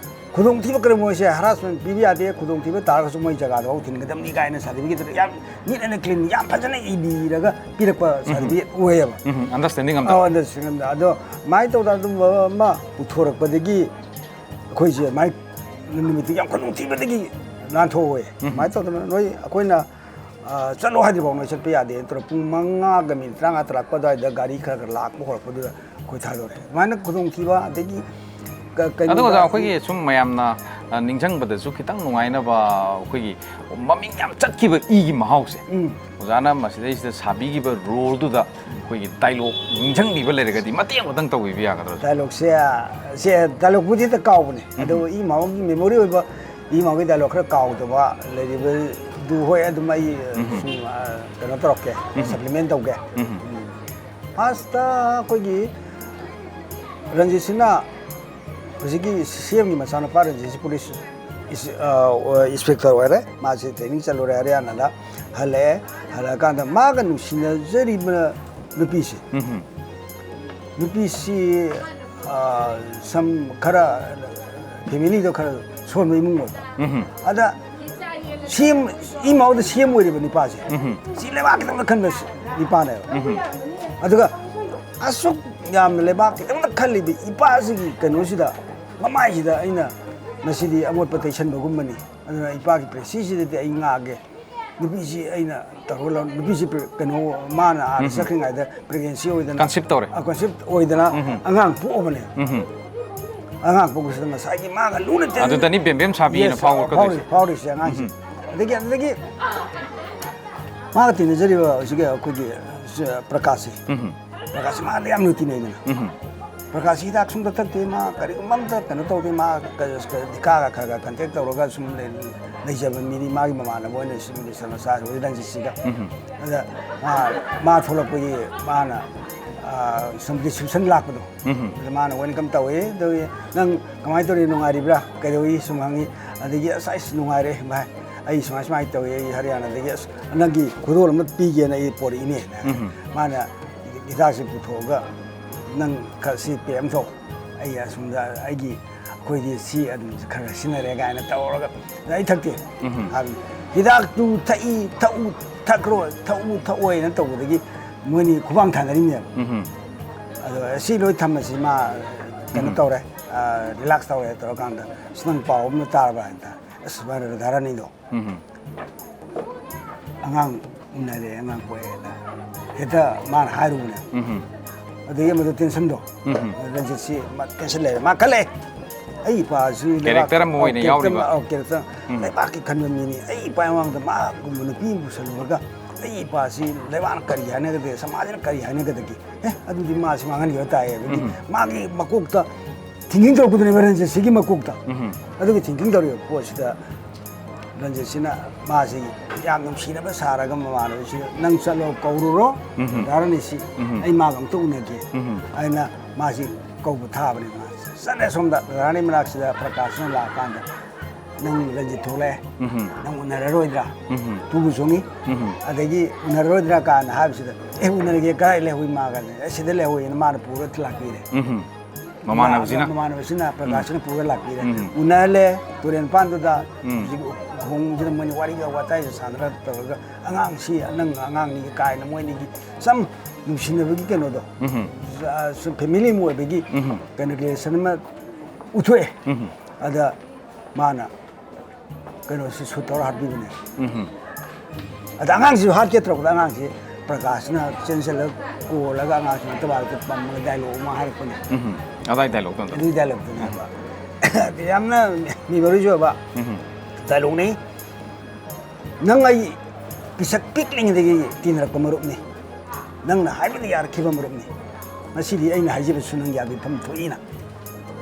ꯈꯨꯗꯣꯡꯊꯤꯕ ꯀꯔꯤ, ꯃꯣꯏꯁꯦ ꯍꯔꯥꯁꯃꯦꯟ ꯄꯤꯕ ꯌꯥꯗꯦ, ꯈꯨꯗꯣꯡꯊꯤꯕ ꯇꯥꯔꯒꯁꯨ ꯃꯣꯏ ꯖꯒꯥꯗ ꯐꯥꯎ ꯊꯤꯟꯒꯗꯕꯅꯤ ꯀꯥꯏꯅ ꯁꯥꯔꯇꯤꯐꯤꯀꯦꯠꯇꯨꯗ ꯌꯥꯝ ꯅꯤꯠ ꯑꯦꯟ ꯀ꯭ꯂꯤꯟ, ꯌꯥꯝ ꯐꯖꯅ ꯏꯕꯤꯔꯒ ꯄꯤꯔꯛꯄ ꯁꯥꯔꯇꯤꯐꯤꯀꯦꯠ ꯑꯣꯏꯌꯦꯕ꯫ ꯎꯝ, ꯑꯟꯗꯔꯁ꯭ꯇꯦꯟꯗꯤꯡ ꯑꯝꯗ꯫ ꯑꯧ, ꯑꯟꯗꯔꯁ꯭ꯇꯦꯟꯗꯤꯡ ꯑꯝꯗ꯫ ꯑꯗꯣ ꯃꯥꯏ ꯇꯧꯗꯅ ꯑꯗꯨꯝꯕ ꯑꯃ ꯄꯨꯊꯣꯔꯛꯄꯗꯒꯤ ꯑꯩꯈꯣꯏꯁꯦ ꯃꯥꯏ ꯅꯨꯃꯤꯠꯇꯨ ꯌꯥꯝ ꯈꯨꯗꯣꯡꯊꯤꯕꯗꯒꯤ ꯅꯥꯟꯊꯣꯛꯍꯧꯋꯦ꯫ ꯎꯝ꯫ ꯃꯥꯏ ꯇꯧꯗꯅ ꯅꯣꯏ ꯑꯩꯈꯣꯏꯅ, ꯑ, ꯆꯠꯂꯣ ꯍꯥꯏꯗ꯭ꯔꯤꯐꯥꯎ ꯅꯣꯏ ꯆꯠꯄ ꯌꯥꯗꯦ ꯅꯠꯇ꯭ꯔꯣ? ꯄꯨꯡ ꯃꯉꯥꯒ ꯃꯤꯅꯤꯠ ꯇꯔꯥꯃꯉꯥ ꯇꯥꯔꯛꯄ ꯑꯗꯨꯋꯥꯏꯗ ꯒꯥꯔꯤ ꯈꯔ ꯈꯔ ꯂꯥꯛꯄ ꯍꯧꯔꯛꯄꯗꯨꯗ ꯑꯩꯈꯣꯏ ꯊꯥꯗꯣꯔꯛꯑꯦ꯫ ꯑꯗꯨꯃꯥꯏꯅ ꯈꯨꯗꯣꯡꯊꯤꯕ ꯑꯗꯒꯤ ꯀ-, ꯀꯩꯅꯣꯗ ꯑꯗꯣ ꯑꯣꯖꯥ, ꯑꯩꯈꯣꯏꯒꯤ ꯁꯨꯝ ꯃꯌꯥꯝꯅ, ꯑ, ꯅꯤꯡꯁꯤꯡꯕꯗꯁꯨ ꯈꯤꯇꯪ ꯅꯨꯡꯉꯥꯏꯅꯕ, ꯑꯩꯈꯣꯏꯒꯤ ꯃꯃꯤꯡ ꯌꯥꯝ ꯆꯠꯈꯤꯕ ꯏꯒꯤ ꯃꯍꯥꯎꯁꯦ, ꯎꯝ꯫ ꯑꯣꯖꯥꯅ ꯃꯁꯤꯗꯩꯁꯤꯗ ꯁꯥꯕꯤꯈꯤꯕ ꯔꯣꯜꯗꯨꯗ ꯑꯩꯈꯣꯏꯒꯤ ꯗꯥꯏꯂꯣꯛ ꯅꯤꯡꯁꯤꯡꯕꯤꯕ ꯂꯩꯔꯒꯗꯤ ꯃꯇꯦꯛ ꯑꯃꯇꯪ ꯇꯧꯕꯤꯕ ꯌꯥꯒꯗ꯭ꯔꯥ, ꯑꯣꯖꯥ? ꯗꯥꯏꯂꯣꯛꯁꯦ, ꯁꯦ, ꯗꯥꯏꯂꯣꯛꯄꯨꯗꯤ ꯍꯦꯛꯇ ꯀꯥꯎꯕꯅꯦ꯫ ꯑꯗꯣ ꯏꯃꯥꯍꯣꯏꯒꯤ ꯃꯦꯃꯣꯔꯤ ꯑꯣꯏꯕ ꯏꯃꯥꯍꯣꯏꯒꯤ ꯗꯥꯏꯂꯣꯛ ꯈꯔ ꯀꯥꯎꯗꯕ ꯂꯩꯔꯤꯕꯗꯨ, ꯍꯣꯏ, ꯑꯗꯨꯝ ꯑꯩ ꯁꯨꯝ, ꯑ, ꯀꯩꯅꯣ ꯇꯧꯔꯛꯀꯦ, ꯁꯄ꯭ꯂꯤꯃꯦꯟ ꯇꯧꯒꯦ꯫ ꯎꯝ꯫ ꯐꯥꯔꯁꯇ ꯑꯩꯈꯣꯏꯒꯤ ꯔꯟꯖꯤꯠꯁꯤꯅ ꯍꯧꯖꯤꯛꯀꯤ ꯁꯤ ꯑꯦꯝꯒꯤ ꯃꯆꯥꯅꯨꯄꯥ ꯔꯟꯖꯤꯠꯁꯤ ꯄꯨꯂꯤꯁ ꯏꯟꯁ-, ꯑ, ꯏꯟꯁꯄꯦꯛꯇꯔ ꯑꯣꯏꯔꯦ꯫ ꯃꯥꯁꯤ ꯇ꯭ꯔꯦꯅꯤꯡ ꯆꯠꯂꯨꯔꯦ ꯍꯔꯤꯌꯥꯅꯥꯗ, ꯍꯜꯂꯛꯑꯦ꯫ ꯍꯜꯂꯛꯑꯀꯥꯟꯗ ꯃꯥꯒ ꯅꯨꯡꯁꯤꯅꯖꯔꯤꯕ ꯅꯨꯄꯤꯁꯦ, ꯎꯝ꯫ ꯅꯨꯄꯤꯁꯤ, ꯑ, ꯁꯝ ꯈꯔ, ꯐꯦꯃꯤꯂꯤꯗꯣ ꯈꯔ ꯁꯣꯟꯕ ꯏꯃꯨꯡ ꯑꯣꯏꯕ꯫ ꯎꯝ꯫ ꯑꯗ ꯁꯤ ꯑꯦꯝ, ꯏꯃꯥꯍꯣꯏꯗ ꯁꯤ ꯑꯦꯝ ꯑꯣꯏꯔꯤꯕ ꯅꯨꯄꯥꯁꯦ, ꯎꯝ꯫ ꯁꯤ ꯂꯩꯕꯥꯛ ꯈꯤꯇꯪꯗ ꯈꯟꯕ ꯁꯤ-, ꯅꯨꯄꯥꯅꯦꯕ꯫ ꯑꯗꯨꯒ ꯑꯁꯨꯛ ꯌꯥꯝꯅ ꯂꯩꯕꯥꯛ ꯈꯤꯇꯪꯗ ꯈꯜꯂꯤꯕ ꯏꯄꯥꯁꯤꯒꯤ ꯀꯩꯅꯣꯁꯤꯗ, ꯃꯃꯥꯏꯁꯤꯗ ꯑꯩꯅ ꯉꯁꯤꯗꯤ ꯑꯃꯣꯠꯄ ꯇꯩꯁꯟꯕꯒꯨꯝꯕꯅꯤ꯫ ꯑꯗꯨꯅ ꯏꯄꯥꯒꯤ ꯄ꯭ꯔꯦꯁꯤꯁꯤꯗꯗꯤ ꯑꯩ ꯉꯥꯛꯑꯒꯦ꯫ ꯅꯨꯄꯤꯁꯤ ꯑꯩꯅ ꯇꯧꯔꯒ ꯂꯧ-, ꯅꯨꯄꯤꯁꯤ ꯄ꯭ꯔꯦ-, ꯀꯩꯅꯣ, ꯃꯥꯅ ꯑꯥꯗ ꯆꯠꯈ꯭ꯔꯤꯉꯩꯗ ꯄ꯭ꯔꯦꯒꯅꯦꯟꯁꯤ ꯑꯣꯏꯗꯅ, Conceive ꯇꯧꯔꯦ꯫ ꯑ, conceive ꯑꯣꯏꯗꯅ ꯑꯉꯥꯡ ꯄꯣꯛꯑꯕꯅꯦ꯫ ꯎꯝ꯫ ꯑꯉꯥꯡ ꯄꯣꯛꯄꯁꯤꯗ ꯉꯁꯥꯏꯒꯤ ꯃꯥꯒ ꯂꯨꯅ ꯇꯤꯟꯅ- ꯑꯗꯨꯗꯅꯤ ꯕꯦꯝꯕꯦꯝ ꯁꯥꯕꯤꯅ Yes, ꯐꯥꯎꯔꯛꯀꯗꯣꯏꯁꯦ꯫ ꯐꯥꯎꯔꯤ-, ꯐꯥꯎꯔꯤꯁꯦ ꯑꯉꯥꯡꯁꯦ꯫ ꯎꯝ꯫ ꯑꯗꯒꯤ, ꯑꯗꯨꯗꯒꯤ ꯃꯥꯒ ꯇꯤꯟꯅꯖꯔꯤꯕ ꯍꯧꯖꯤꯛꯀꯤ ꯑꯩꯈꯣꯏꯒꯤ, ꯑ, ꯄ꯭ꯔꯀꯥꯁꯁꯦ꯫ ꯎꯝ꯫ ꯄ꯭ꯔꯀꯥꯁꯁꯦ ꯃꯥꯒ ꯌꯥꯝ ꯂꯨꯅ ꯇꯤꯟꯅꯩꯗꯅ꯫ ꯎꯝ꯫ ꯄ꯭ꯔꯀꯥꯁꯁꯤ ꯍꯤꯗꯥꯛ ꯁꯨꯡꯊꯛ ꯊꯛꯇꯦ, ꯃꯥ ꯀꯔꯤꯒꯨꯝꯕ ꯑꯝꯇ ꯀꯩꯅꯣ ꯇꯧꯗꯦ, ꯃꯥ ꯀ-, ꯀ-, ꯙꯤꯀꯥꯒ ꯈꯔ ꯈꯔ contact ꯇꯧꯔꯒ ꯁꯨꯝ ꯂꯩ-, ꯂꯩꯖꯕ ꯃꯤꯅꯤ꯫ ꯃꯥꯒꯤ ꯃꯃꯥꯟꯅꯕ ꯑꯣꯏꯅ ꯁꯤ ꯃꯤꯅꯤꯁꯇꯔ ꯃꯆꯥꯁꯤ ꯍꯧꯖꯤꯛ ꯔꯟꯖꯤꯠꯁꯤꯒ꯫ ꯎꯝ꯫ ꯑꯗ ꯃꯥ, ꯃꯥ ꯊꯣꯛꯂꯛꯄꯒꯤ ꯃꯥꯅ, ꯑ, ꯁꯨꯝ reception ꯂꯥꯛꯄꯗꯣ꯫ ꯎꯝ꯫ ꯑꯗ ꯃꯥꯅ welcome ꯇꯧꯋꯦ, ꯇꯧꯋꯦ, "ꯅꯪ ꯀꯃꯥꯏꯅ ꯇꯧꯔꯤ, ꯅꯨꯡꯉꯥꯏꯔꯤꯕ꯭ꯔꯥ, ꯀꯩꯗꯧꯔꯤ?" ꯁꯨꯝ ꯍꯪꯉꯤ꯫ ꯑꯗꯒꯤ, "ꯑꯁ, ꯑꯩꯁ ꯅꯨꯡꯉꯥꯏꯔꯦ ꯚꯥꯏ, ꯑꯩ ꯁꯨꯃꯥꯏ ꯁꯨꯃꯥꯏꯅ ꯇꯧꯋꯦ, ꯑꯩ ꯍꯔꯤꯌꯥꯅꯥꯗꯒꯤ, ꯑꯁ, ꯅꯪꯒꯤ ꯈꯨꯗꯣꯜ ꯑꯃ ꯄꯤꯒꯦꯅ ꯑꯩ ꯄꯣꯔꯛꯏꯅꯦꯅ"꯫ ꯎꯝ꯫ ꯃꯥꯅ ꯍꯤꯗꯥꯛꯁꯦ ꯄꯨꯊꯣꯛꯑꯒ, "ꯅꯪ ꯈꯔ ꯁꯤ pack ꯑꯃ ꯊꯣꯛ, ꯑꯩ ꯑꯁꯣꯝꯗ ꯑꯩꯒꯤ, ꯑꯩꯈꯣꯏꯗꯤ ꯁꯤ ꯑꯗꯨꯝ ꯈꯔ ꯈꯔ ꯁꯤꯖꯤꯟꯅꯔꯦ" ꯀꯥꯏꯅ ꯇꯧꯔꯒ, "ꯑꯩ ꯊꯛꯇꯦ"꯫ ꯎꯝ꯫ ꯍꯥꯏꯕꯗꯤ ꯍꯤꯗꯥꯛꯇꯨ ꯊꯛꯏ, ꯊꯛꯎ, ꯊꯛꯈ꯭ꯔꯣ, ꯊꯛꯎ, ꯊꯛꯑꯣꯏꯅ ꯇꯧꯕꯗꯒꯤ ꯃꯣꯏꯅꯤ ꯈꯨꯕꯥꯡ ꯊꯥꯅꯔꯤꯅꯦꯕ꯫ ꯎꯝ꯫ ꯑꯗꯣ ꯁꯤ ꯂꯣꯏ ꯊꯝꯃꯁꯤ, ꯃꯥ ꯀꯩꯅꯣ ꯎꯝ꯫ ꯇꯧꯔꯦ, ꯑ, relax ꯇꯧꯔꯦ ꯇꯧꯔꯀꯥꯟꯗ, "ꯑꯁ, ꯅꯪ ꯄꯥꯎ ꯑꯃ ꯇꯥꯔꯕ?" ꯍꯥꯏꯅ ꯇꯥꯔꯦ꯫ "ꯑꯁ, ꯚꯥꯏ, ꯔꯥꯙꯥꯔꯥꯅꯤꯗꯣ ꯎꯝ꯫ ꯑꯉꯥꯡ ꯎꯅꯔꯦ, ꯑꯉꯥꯡ ꯄꯣꯛꯑꯦꯅ ꯍꯦꯛꯇ ꯃꯥꯅ ꯍꯥꯏꯔꯨꯕꯅꯦ"꯫ ꯎꯝ꯫ ꯑꯗꯒꯤ ꯑꯃꯗꯣ tension ꯗꯣ, ꯎꯝ꯫ ꯔꯟꯖꯤꯠꯁꯤ ꯃꯥ tension ꯂꯩꯔꯦ, ꯃꯥ ꯈꯜꯂꯦ, "ꯑꯩ ꯏꯄꯥꯁꯤ ꯂꯩꯕꯥꯛ-" Character ꯑꯃ ꯑꯣꯏꯅ character ꯌꯥꯎꯔꯤꯕ꯫ ꯑꯃ, ꯑꯧ, character ꯎꯝ꯫ ꯂꯩꯕꯥꯛꯀꯤ ꯈꯟꯕ ꯃꯤꯅꯤ, ꯑꯩ ꯏꯄꯥ ꯃꯃꯥꯡꯗ ꯃꯥꯒꯨꯝꯕ ꯅꯨꯄꯤ ꯑꯃ ꯄꯨꯁꯜꯂꯨꯔꯒ ꯑꯩ ꯏꯄꯥꯁꯤ ꯂꯩꯕꯥꯛꯅ ꯀꯔꯤ ꯍꯥꯏꯅꯒꯗꯒꯦ, ꯁꯃꯥꯖꯅ ꯀꯔꯤ ꯍꯥꯏꯅꯒꯗꯒꯦ? ꯑꯦ, ꯑꯗꯨꯗꯤ ꯃꯥꯁꯤ ꯃꯥꯡꯍꯟꯈꯤꯕ ꯇꯥꯏꯌꯦ"꯫ ꯑꯗꯨꯗꯤ ꯎꯝ꯫ ꯃꯥꯒꯤ ꯃꯀꯣꯛꯇ thinking ꯇꯧꯔꯛꯄꯗꯨꯅꯦꯕ, ꯔꯟꯖꯤꯠꯁꯤꯒꯤ ꯃꯀꯣꯛꯇ꯫ ꯎꯝ꯫ ꯑꯗꯨꯒꯤ thinking ꯇꯧꯔꯤꯕ ꯄꯣꯠꯁꯤꯗ ꯔꯟꯖꯤꯠꯁꯤꯅ ꯃꯥꯁꯤ ꯌꯥꯝ ꯅꯨꯡꯁꯤꯅꯕ ꯁꯥꯔꯒ ꯃꯃꯥꯟꯅꯕꯁꯤꯗ, "ꯅꯪ ꯆꯠꯂꯣ, ꯀꯧꯔꯨꯔꯣ, ꯎꯝ꯫ ꯔꯥꯙꯥꯔꯥꯅꯤꯁꯤ ꯎꯝ꯫ ꯑꯩ ꯃꯥꯒ ꯑꯝꯇ ꯎꯅꯒꯦ" ꯎꯝ꯫ ꯍꯥꯏꯅ ꯃꯥꯁꯤ ꯀꯧꯕ ꯊꯥꯕꯅꯦ꯫ ꯃꯥ ꯆꯠꯂꯦ ꯁꯣꯝꯗ, ꯔꯥꯙꯥꯔꯥꯅꯤ ꯃꯅꯥꯛꯁꯤꯗ ꯄ꯭ꯔꯀꯥꯁꯅ ꯂꯥꯛꯑꯀꯥꯟꯗ, "ꯅꯪ ꯔꯟꯖꯤꯠ ꯊꯣꯛꯂꯛꯑꯦ, ꯎꯝ꯫ ꯅꯪ ꯎꯅꯔꯔꯣꯏꯗ꯭ꯔꯥ?" ꯎꯝ꯫ ꯄꯨꯕꯨ ꯆꯣꯡꯉꯤ꯫ ꯎꯝ꯫ ꯑꯗꯒꯤ "ꯎꯅꯔꯔꯣꯏꯗ꯭ꯔꯥ?" ꯀꯥꯏꯅ ꯍꯥꯏꯕꯁꯤꯗ, "ꯑꯦ, ꯎꯅꯔꯒꯦ, ꯀꯗꯥꯏ ꯂꯩꯍꯧꯏ ꯃꯥꯒ?" "ꯑꯦ, ꯁꯤꯗ ꯂꯩꯍꯧꯏꯅ" ꯃꯥꯅ ꯄꯨꯔꯒ ꯂꯥꯛꯄꯤꯔꯦ꯫ ꯎꯝ꯫ ꯃꯃꯥꯟꯅꯕꯁꯤꯅ? ꯃꯃꯥꯟꯅꯕꯁꯤꯅ, ꯄ꯭ꯔꯀꯥꯁꯁꯤꯅ ꯎꯝ꯫ ꯄꯨꯔꯒ ꯂꯥꯛꯄꯤꯔꯦ꯫ ꯎꯝ꯫ ꯎꯅꯍꯜꯂꯦ, ꯇꯨꯔꯦꯜ ꯃꯄꯥꯟꯗꯨꯗ ꯎꯝ꯫ ꯍꯧꯖꯤꯛ ꯈꯣꯡꯁꯤꯗ ꯃꯣꯏꯅ ꯋꯥꯔꯤꯒ ꯋꯥꯇꯥꯏꯒ ꯁꯥꯟꯅꯔ ꯇꯧꯔꯒ, "ꯑꯉꯥꯡꯁꯤ ꯅꯪ ꯑꯉꯥꯡꯅꯤ" ꯀꯥꯏꯅ ꯃꯣꯏꯅꯤꯒꯤ ꯁꯨꯝ ꯅꯨꯡꯁꯤꯅꯕꯒꯤ ꯀꯩꯅꯣꯗꯣ, ꯎꯝ꯫ ꯑ, ꯁꯨꯝ family ꯑꯃ ꯑꯣꯏꯕꯒꯤ ꯎꯝ꯫ ꯀꯩꯅꯣ relation ꯑꯃ ꯎꯠꯊꯣꯛꯑꯦ꯫ ꯎꯝ꯫ ꯑꯗ ꯃꯥꯅ ꯀꯩꯅꯣꯁꯤ shoot ꯇꯧꯔ ꯍꯥꯠꯄꯤꯕꯅꯦ꯫ ꯎꯝ꯫ ꯑꯗ ꯑꯉꯥꯡꯁꯤꯁꯨ ꯍꯥꯠꯀꯦ ꯇꯧꯔꯛꯄꯗ ꯑꯉꯥꯡꯁꯤ ꯄ꯭ꯔꯀꯥꯁꯅ ꯆꯦꯟꯁꯤꯜꯂꯒ ꯀꯣꯜꯂꯒ ꯑꯉꯥꯡꯁꯤ ꯃꯇꯕꯥꯛꯇ ꯄꯝꯃꯒ dialogue ꯑꯃ ꯍꯥꯏꯔꯛꯄꯅꯦ꯫ ꯎꯝ꯫ ꯑꯗꯥꯏ ꯗꯥꯏꯂꯣꯛꯇꯣ ꯑꯝꯇ꯫ ꯑꯗꯨꯒꯤ ꯗꯥꯏꯂꯣꯛꯇꯨꯅꯦꯕ꯫ ꯑꯗꯨ ꯌꯥꯝꯅ ꯃꯦꯃꯣꯔꯤꯁꯨ ꯑꯣꯏꯕ ꯎꯝ꯫ ꯗꯥꯏꯂꯣꯛꯅꯤ꯫ "ꯅꯪ ꯑꯩ ꯄꯤꯁꯛ ꯄꯤꯛꯂꯤꯉꯩꯗꯒꯤ ꯇꯤꯟꯅꯔꯛꯄ ꯃꯔꯨꯞꯅꯤ꯫ ꯅꯪꯅ ꯍꯥꯏꯕꯗ ꯌꯥꯔꯛꯈꯤꯕ ꯃꯔꯨꯞꯅꯤ꯫ ꯉꯁꯤꯗꯤ ꯑꯩꯅ ꯍꯥꯏꯖꯕꯁꯨ ꯅꯪ ꯌꯥꯕꯤꯐꯝ ꯊꯣꯛꯏꯅ꯫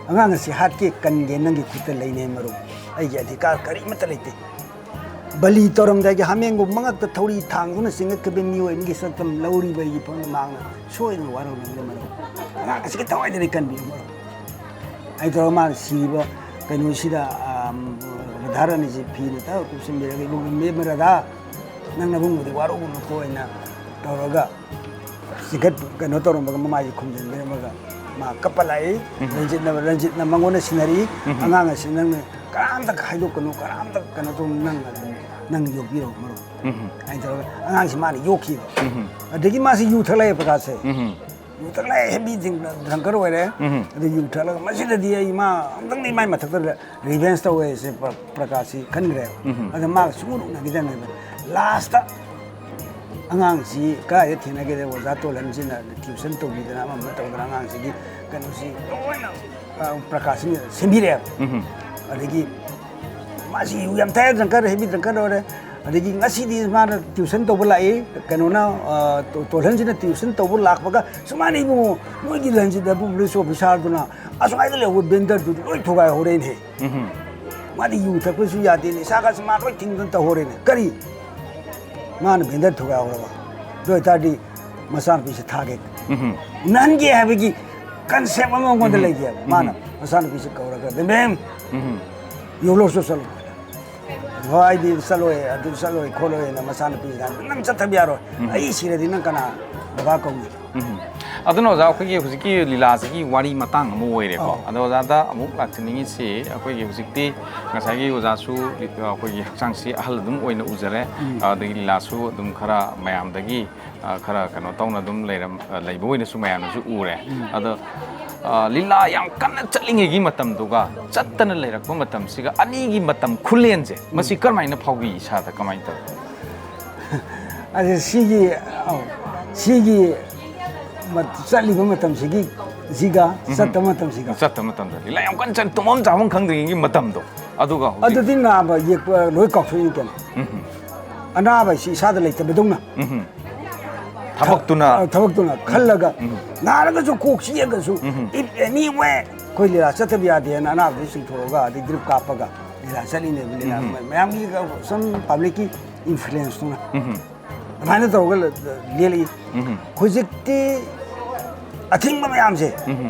ꯑꯉꯥꯡ ꯑꯁꯤ ꯍꯥꯠꯀꯦ ꯀꯟꯒꯦ ꯅꯪꯒꯤ ꯈꯨꯠꯇ ꯂꯩꯅꯦ ꯃꯔꯨꯞ꯫ ꯑꯩꯒꯤ ꯑꯙꯤꯀꯥꯔ ꯀꯔꯤꯃꯠꯇ ꯂꯩꯇꯦ꯫ ꯕꯂꯤ ꯇꯧꯔꯝꯗꯥꯏꯒꯤ ꯍꯥꯃꯦꯡꯒꯨꯝꯕ ꯉꯛꯇ ꯊꯧꯔꯤ ꯊꯥꯡꯗꯨꯅ ꯆꯤꯡꯉꯛꯈꯤꯕ ꯃꯤꯑꯣꯏ ꯑꯃꯒꯤ ꯁꯛꯇꯝ ꯂꯧꯔꯤꯕ ꯑꯩꯒꯤ ꯏꯐꯝꯗ ꯃꯍꯥꯛꯅ ꯁꯣꯏꯗꯅ ꯋꯥꯔꯧꯅꯕꯅꯤ ꯃꯔꯨꯞ꯫ ꯑꯉꯥꯡ ꯑꯁꯤꯒꯤ ꯊꯋꯥꯏꯗꯅꯤ ꯀꯟꯕꯤꯌꯨ ꯃꯔꯨꯞ"꯫ ꯑꯩ ꯇꯧꯔꯒ ꯃꯥꯅ ꯁꯤꯕ ꯀꯩꯅꯣꯁꯤꯗ, ꯑꯥ, ꯔꯥꯙꯥ ꯔꯥꯅꯤꯁꯤ ꯐꯤꯅ ꯇꯛ ꯀꯨꯞꯁꯤꯟꯕꯤꯔꯒ, "ꯏꯕꯨꯡ ꯏꯕꯦꯝꯃ ꯔꯥꯙꯥ, ꯅꯪ ꯅꯕꯨꯡꯕꯨꯗꯤ ꯋꯥꯔꯧꯒꯅꯨꯀꯣ" ꯍꯥꯏꯅ ꯇꯧꯔꯒ ꯆꯤꯡꯈꯠ-, ꯀꯩꯅꯣ ꯇꯧꯔꯝꯃꯒ ꯃꯃꯥꯏꯁꯦ ꯈꯨꯝꯖꯤꯟꯕꯤꯔꯝꯃꯒ ꯃꯥ ꯀꯞꯄ ꯂꯥꯛꯏ꯫ ꯎꯝ꯫ ꯔꯟꯖꯤꯠꯅ, ꯔꯟꯖꯤꯠꯅ ꯃꯉꯣꯟꯗ ꯁꯤꯟꯅꯔꯤ꯫ ꯎꯝ꯫ "ꯑꯉꯥꯡ ꯑꯁꯤ ꯅꯪꯅ ꯀꯅꯥꯝꯇ ꯍꯥꯏꯗꯣꯛꯀꯅꯨ, ꯀꯅꯥꯝꯇ ꯀꯩꯅꯣ ꯇꯧꯅꯨ, ꯅꯪ ꯑꯗꯨꯝ, ꯅꯪ ꯌꯣꯛꯄꯤꯔꯣ ꯃꯔꯨꯞ" ꯎꯝ꯫ ꯍꯥꯏꯅ ꯇꯧꯔꯒ ꯑꯉꯥꯡꯁꯤ ꯃꯥꯅ ꯌꯣꯛꯈꯤꯕ꯫ ꯎꯝ꯫ ꯑꯗꯒꯤ ꯃꯥꯁꯤ ꯌꯨ ꯊꯛꯂꯛꯑꯦ ꯄ꯭ꯔꯀꯥꯁꯁꯦ꯫ ꯎꯝ꯫ ꯌꯨ ꯊꯛꯂꯛꯑꯦ, ꯍꯦꯕꯤ ꯗ꯭ꯔꯪꯀꯔ ꯑꯣꯏꯔꯦ꯫ ꯎꯝ꯫ ꯑꯗꯨ ꯌꯨ ꯊꯛꯂꯒ ꯃꯁꯤꯗꯗꯤ ꯑꯩ ꯃꯥ ꯑꯝꯇꯪꯗꯤ ꯃꯥꯏ ꯃꯊꯛꯇ ꯔꯤꯚꯦꯟꯁ ꯇꯧꯋꯦꯁꯦ ꯄ꯭ꯔ-, ꯄ꯭ꯔꯀꯥꯁꯁꯤ ꯈꯟꯈ꯭ꯔꯦꯕ꯫ ꯎꯝ꯫ ꯑꯗ ꯃꯥꯒ ꯁꯨꯡꯎ ꯎꯅꯈꯤꯗꯕꯅꯦꯕ꯫ ꯂꯥꯁꯇ ꯑꯉꯥꯡꯁꯤ ꯀꯗꯥꯏꯗ ꯊꯦꯡꯅꯒꯦꯗ ꯑꯣꯖꯥ ꯇꯣꯜꯍꯟꯁꯤꯅ ꯇ꯭ꯌꯨꯁꯟ ꯇꯧꯕꯤꯗꯅ ꯑꯃ ꯑꯃ ꯇꯧꯗꯅ ꯑꯉꯥꯡꯁꯤꯒꯤ ꯀꯩꯅꯣꯁꯤ ꯂꯣꯏꯅ, ꯑ, ꯄ꯭ꯔꯀꯥꯁꯁꯤꯡꯅ ꯁꯦꯝꯕꯤꯔꯛꯑꯦꯕ꯫ ꯎꯝ꯫ ꯑꯗꯒꯤ ꯃꯥꯁꯤ ꯌꯨ ꯌꯥꯝ ꯊꯛꯑꯦ, ꯗ꯭ꯔꯪꯀꯔ, ꯍꯦꯕꯤ ꯗ꯭ꯔꯪꯀꯔ ꯑꯣꯏꯔꯦ꯫ ꯑꯗꯒꯤ ꯉꯁꯤꯗꯤ ꯃꯥꯅ ꯇ꯭ꯌꯨꯁꯟ ꯇꯧꯕ ꯂꯥꯛꯏ, ꯀꯩꯅꯣꯅ, ꯑ, ꯇꯣ-, ꯇꯣꯜꯍꯟꯁꯤꯅ ꯇ꯭ꯌꯨꯁꯟ ꯇꯧꯕ ꯂꯥꯛꯄꯒ, "ꯁꯨꯃꯥꯏꯅ ꯏꯕꯨꯡꯉꯣ, ꯅꯣꯏꯒꯤ ꯂꯟꯁꯤꯗ ꯄꯨꯂꯤꯁ ꯑꯣꯐꯤꯁꯥꯔꯗꯨꯅ ꯑꯁ꯭ꯋꯥꯏꯗ ꯂꯩꯍꯧꯕ ꯕꯦꯟꯗꯔꯗꯨ ꯂꯣꯏ ꯊꯨꯒꯥꯏꯍꯧꯔꯦꯅꯦ꯫ ꯎꯝ꯫ ꯃꯥꯗꯤ ꯌꯨ ꯊꯛꯄꯁꯨ ꯌꯥꯗꯦ, ꯅꯤꯁꯥꯒꯁꯨ ꯃꯥ ꯂꯣꯏ ꯊꯤꯡꯗꯅ ꯇꯧꯍꯧꯔꯦꯅꯦ꯫ ꯀꯔꯤ? ꯃꯥꯅ ꯕꯦꯟꯗꯔ ꯊꯨꯒꯥꯏꯍꯧꯔꯕ? ꯑꯗꯨ ꯑꯣꯏꯇꯥꯔꯗꯤ ꯃꯆꯥꯅꯨꯄꯤꯁꯦ ꯊꯥꯒꯦ, ꯎꯝ꯫ ꯎꯅꯍꯟꯒꯦ ꯍꯥꯏꯕꯒꯤ ꯀꯟꯁꯦꯞ ꯑꯃ ꯃꯉꯣꯟꯗ ꯎꯝ꯫ ꯂꯩꯒꯦꯕ꯫ ꯃꯥꯅ ꯎꯝ꯫ ꯃꯆꯥꯅꯨꯄꯤꯁꯦ ꯀꯧꯔꯒ, "ꯕꯦꯝꯕꯦꯝ, ꯎꯝ꯫ ꯌꯣꯂꯣꯁꯨ ꯆꯠꯂꯨ꯫ ꯍꯣꯏ, ꯑꯩꯗꯤ ꯆꯠꯂꯣꯏ, ꯑꯗꯨ ꯆꯠꯂꯣꯏ ꯈꯣꯠꯂꯣꯏꯅ" ꯃꯆꯥꯅꯨꯄꯤꯁꯤꯅ, "ꯅꯪ ꯆꯠꯇꯕ ꯌꯥꯔꯣꯏ꯫ ꯎꯝ꯫ ꯑꯩ ꯁꯤꯔꯗꯤ ꯅꯪ ꯀꯅꯥ ꯕꯕꯥ ꯀꯧꯅꯤ?" ꯎꯝ꯫ ꯑꯗꯨꯅ ꯑꯣꯖꯥ, ꯑꯩꯈꯣꯏꯒꯤ ꯍꯧꯖꯤꯛꯀꯤ ꯂꯤꯂꯥꯁꯤꯒꯤ ꯋꯥꯔꯤ ꯃꯇꯥꯡ ꯑꯃ ꯑꯣꯏꯔꯦꯀꯣ꯫ ꯑꯧ꯫ ꯑꯗꯣ ꯑꯣꯖꯥꯗ ꯑꯃꯨꯛ ꯂꯥꯛꯆꯅꯤꯡꯉꯤꯁꯤ, ꯑꯩꯈꯣꯏꯒꯤ ꯍꯧꯖꯤꯛꯇꯤ ꯉꯁꯥꯏꯒꯤ ꯑꯣꯖꯥꯁꯨ ꯂꯤ-, ꯑꯩꯈꯣꯏꯒꯤ ꯍꯛꯆꯥꯡꯁꯤ ꯑꯍꯜ ꯑꯗꯨꯝ ꯑꯣꯏꯅ ꯎꯖꯔꯦ꯫ ꯎꯝ꯫ ꯑꯗꯒꯤ ꯂꯤꯂꯥꯁꯨ ꯑꯗꯨꯝ ꯈꯔ ꯃꯌꯥꯝꯗꯒꯤ, ꯑ, ꯈꯔ ꯀꯩꯅꯣ ꯇꯧꯅ ꯑꯗꯨꯝ ꯂꯩꯔꯝ-, ꯑ, ꯂꯩꯕ ꯑꯣꯏꯅꯁꯨ ꯃꯌꯥꯝꯅꯁꯨ ꯎꯔꯦ꯫ ꯎꯝ꯫ ꯑꯗꯣ, ꯑ, ꯂꯤꯂꯥ ꯌꯥꯝ ꯀꯟꯅ ꯆꯠꯂꯤꯉꯩꯒꯤ ꯃꯇꯝꯗꯨꯒ ꯆꯠꯇꯅ ꯂꯩꯔꯛꯄ ꯃꯇꯝꯁꯤꯒ ꯑꯅꯤꯒꯤ ꯃꯇꯝ ꯈꯨꯂꯦꯟꯁꯦ, ꯃꯁꯤ ꯎꯝ꯫ ꯀꯔꯝꯍꯥꯏꯅ ꯐꯥꯎꯕꯤ ꯏꯁꯥꯗ? ꯀꯃꯥꯏꯅ ꯇꯧꯋꯤ? ꯑꯗ ꯁꯤꯒꯤ, ꯑꯧ, ꯁꯤꯒꯤ ꯃꯠ-, ꯆꯠꯂꯤꯕ ꯃꯇꯝꯁꯤꯒꯤ ꯁꯤꯒ ꯆꯠꯇꯕ ꯃꯇꯝꯁꯤꯒ꯫ ꯆꯠꯇ ꯃꯇꯝꯗ ꯂꯤꯂꯥ ꯌꯥꯝ ꯀꯟꯅ ꯆꯠ ꯇꯨꯝꯐꯝ ꯆꯥꯐꯝ ꯈꯪꯗ꯭ꯔꯤꯉꯩꯒꯤ ꯃꯇꯝꯗꯣ ꯑꯗꯨꯒ ꯍꯧꯖꯤꯛ ꯑꯗꯨꯗꯤ ꯅꯥꯕ ꯌꯦꯛꯄ ꯂꯣꯏ ꯀꯥꯎꯊꯣꯛꯏꯅꯤ ꯀꯩꯅꯣ꯫ ꯎꯝ. ꯑꯅꯥꯕ ꯍꯥꯏꯁꯤ ꯏꯁꯥꯗ ꯂꯩꯇꯕꯗꯧꯅ꯫ ꯎꯝ. ꯊꯕꯛꯇꯨꯅ ꯑ, ꯊꯕꯛꯇꯨꯅ ꯈꯜꯂꯒ ꯅꯥꯔꯒꯁꯨ ꯀꯣꯛ ꯆꯤꯛꯑꯒꯁꯨ if any way ꯑꯩꯈꯣꯏ ꯂꯤꯂꯥ ꯆꯠꯇꯕ ꯌꯥꯗꯦꯅ ꯑꯅꯥꯕꯗꯨ ꯆꯤꯡꯊꯣꯛꯑꯒ ꯑꯗꯩ ꯗ꯭ꯔꯤꯞ ꯀꯥꯞꯄꯒ ꯂꯤꯂꯥ ꯆꯠꯂꯤꯅꯦꯕ꯫ ꯂꯤꯂꯥ ꯃꯌꯥꯝꯒꯤ ꯁꯨꯝ ꯄꯕ꯭ꯂꯤꯛꯀꯤ ꯏꯟꯐ꯭ꯂꯨꯌꯦꯟꯁꯇꯨꯅ ꯑꯗꯨꯃꯥꯏꯅ ꯇꯧꯔꯒ ꯂꯦꯜꯂꯛꯏ꯫ ꯍꯧꯖꯤꯛꯇꯤ ꯑꯊꯤꯡꯕ ꯃꯌꯥꯝꯁꯦ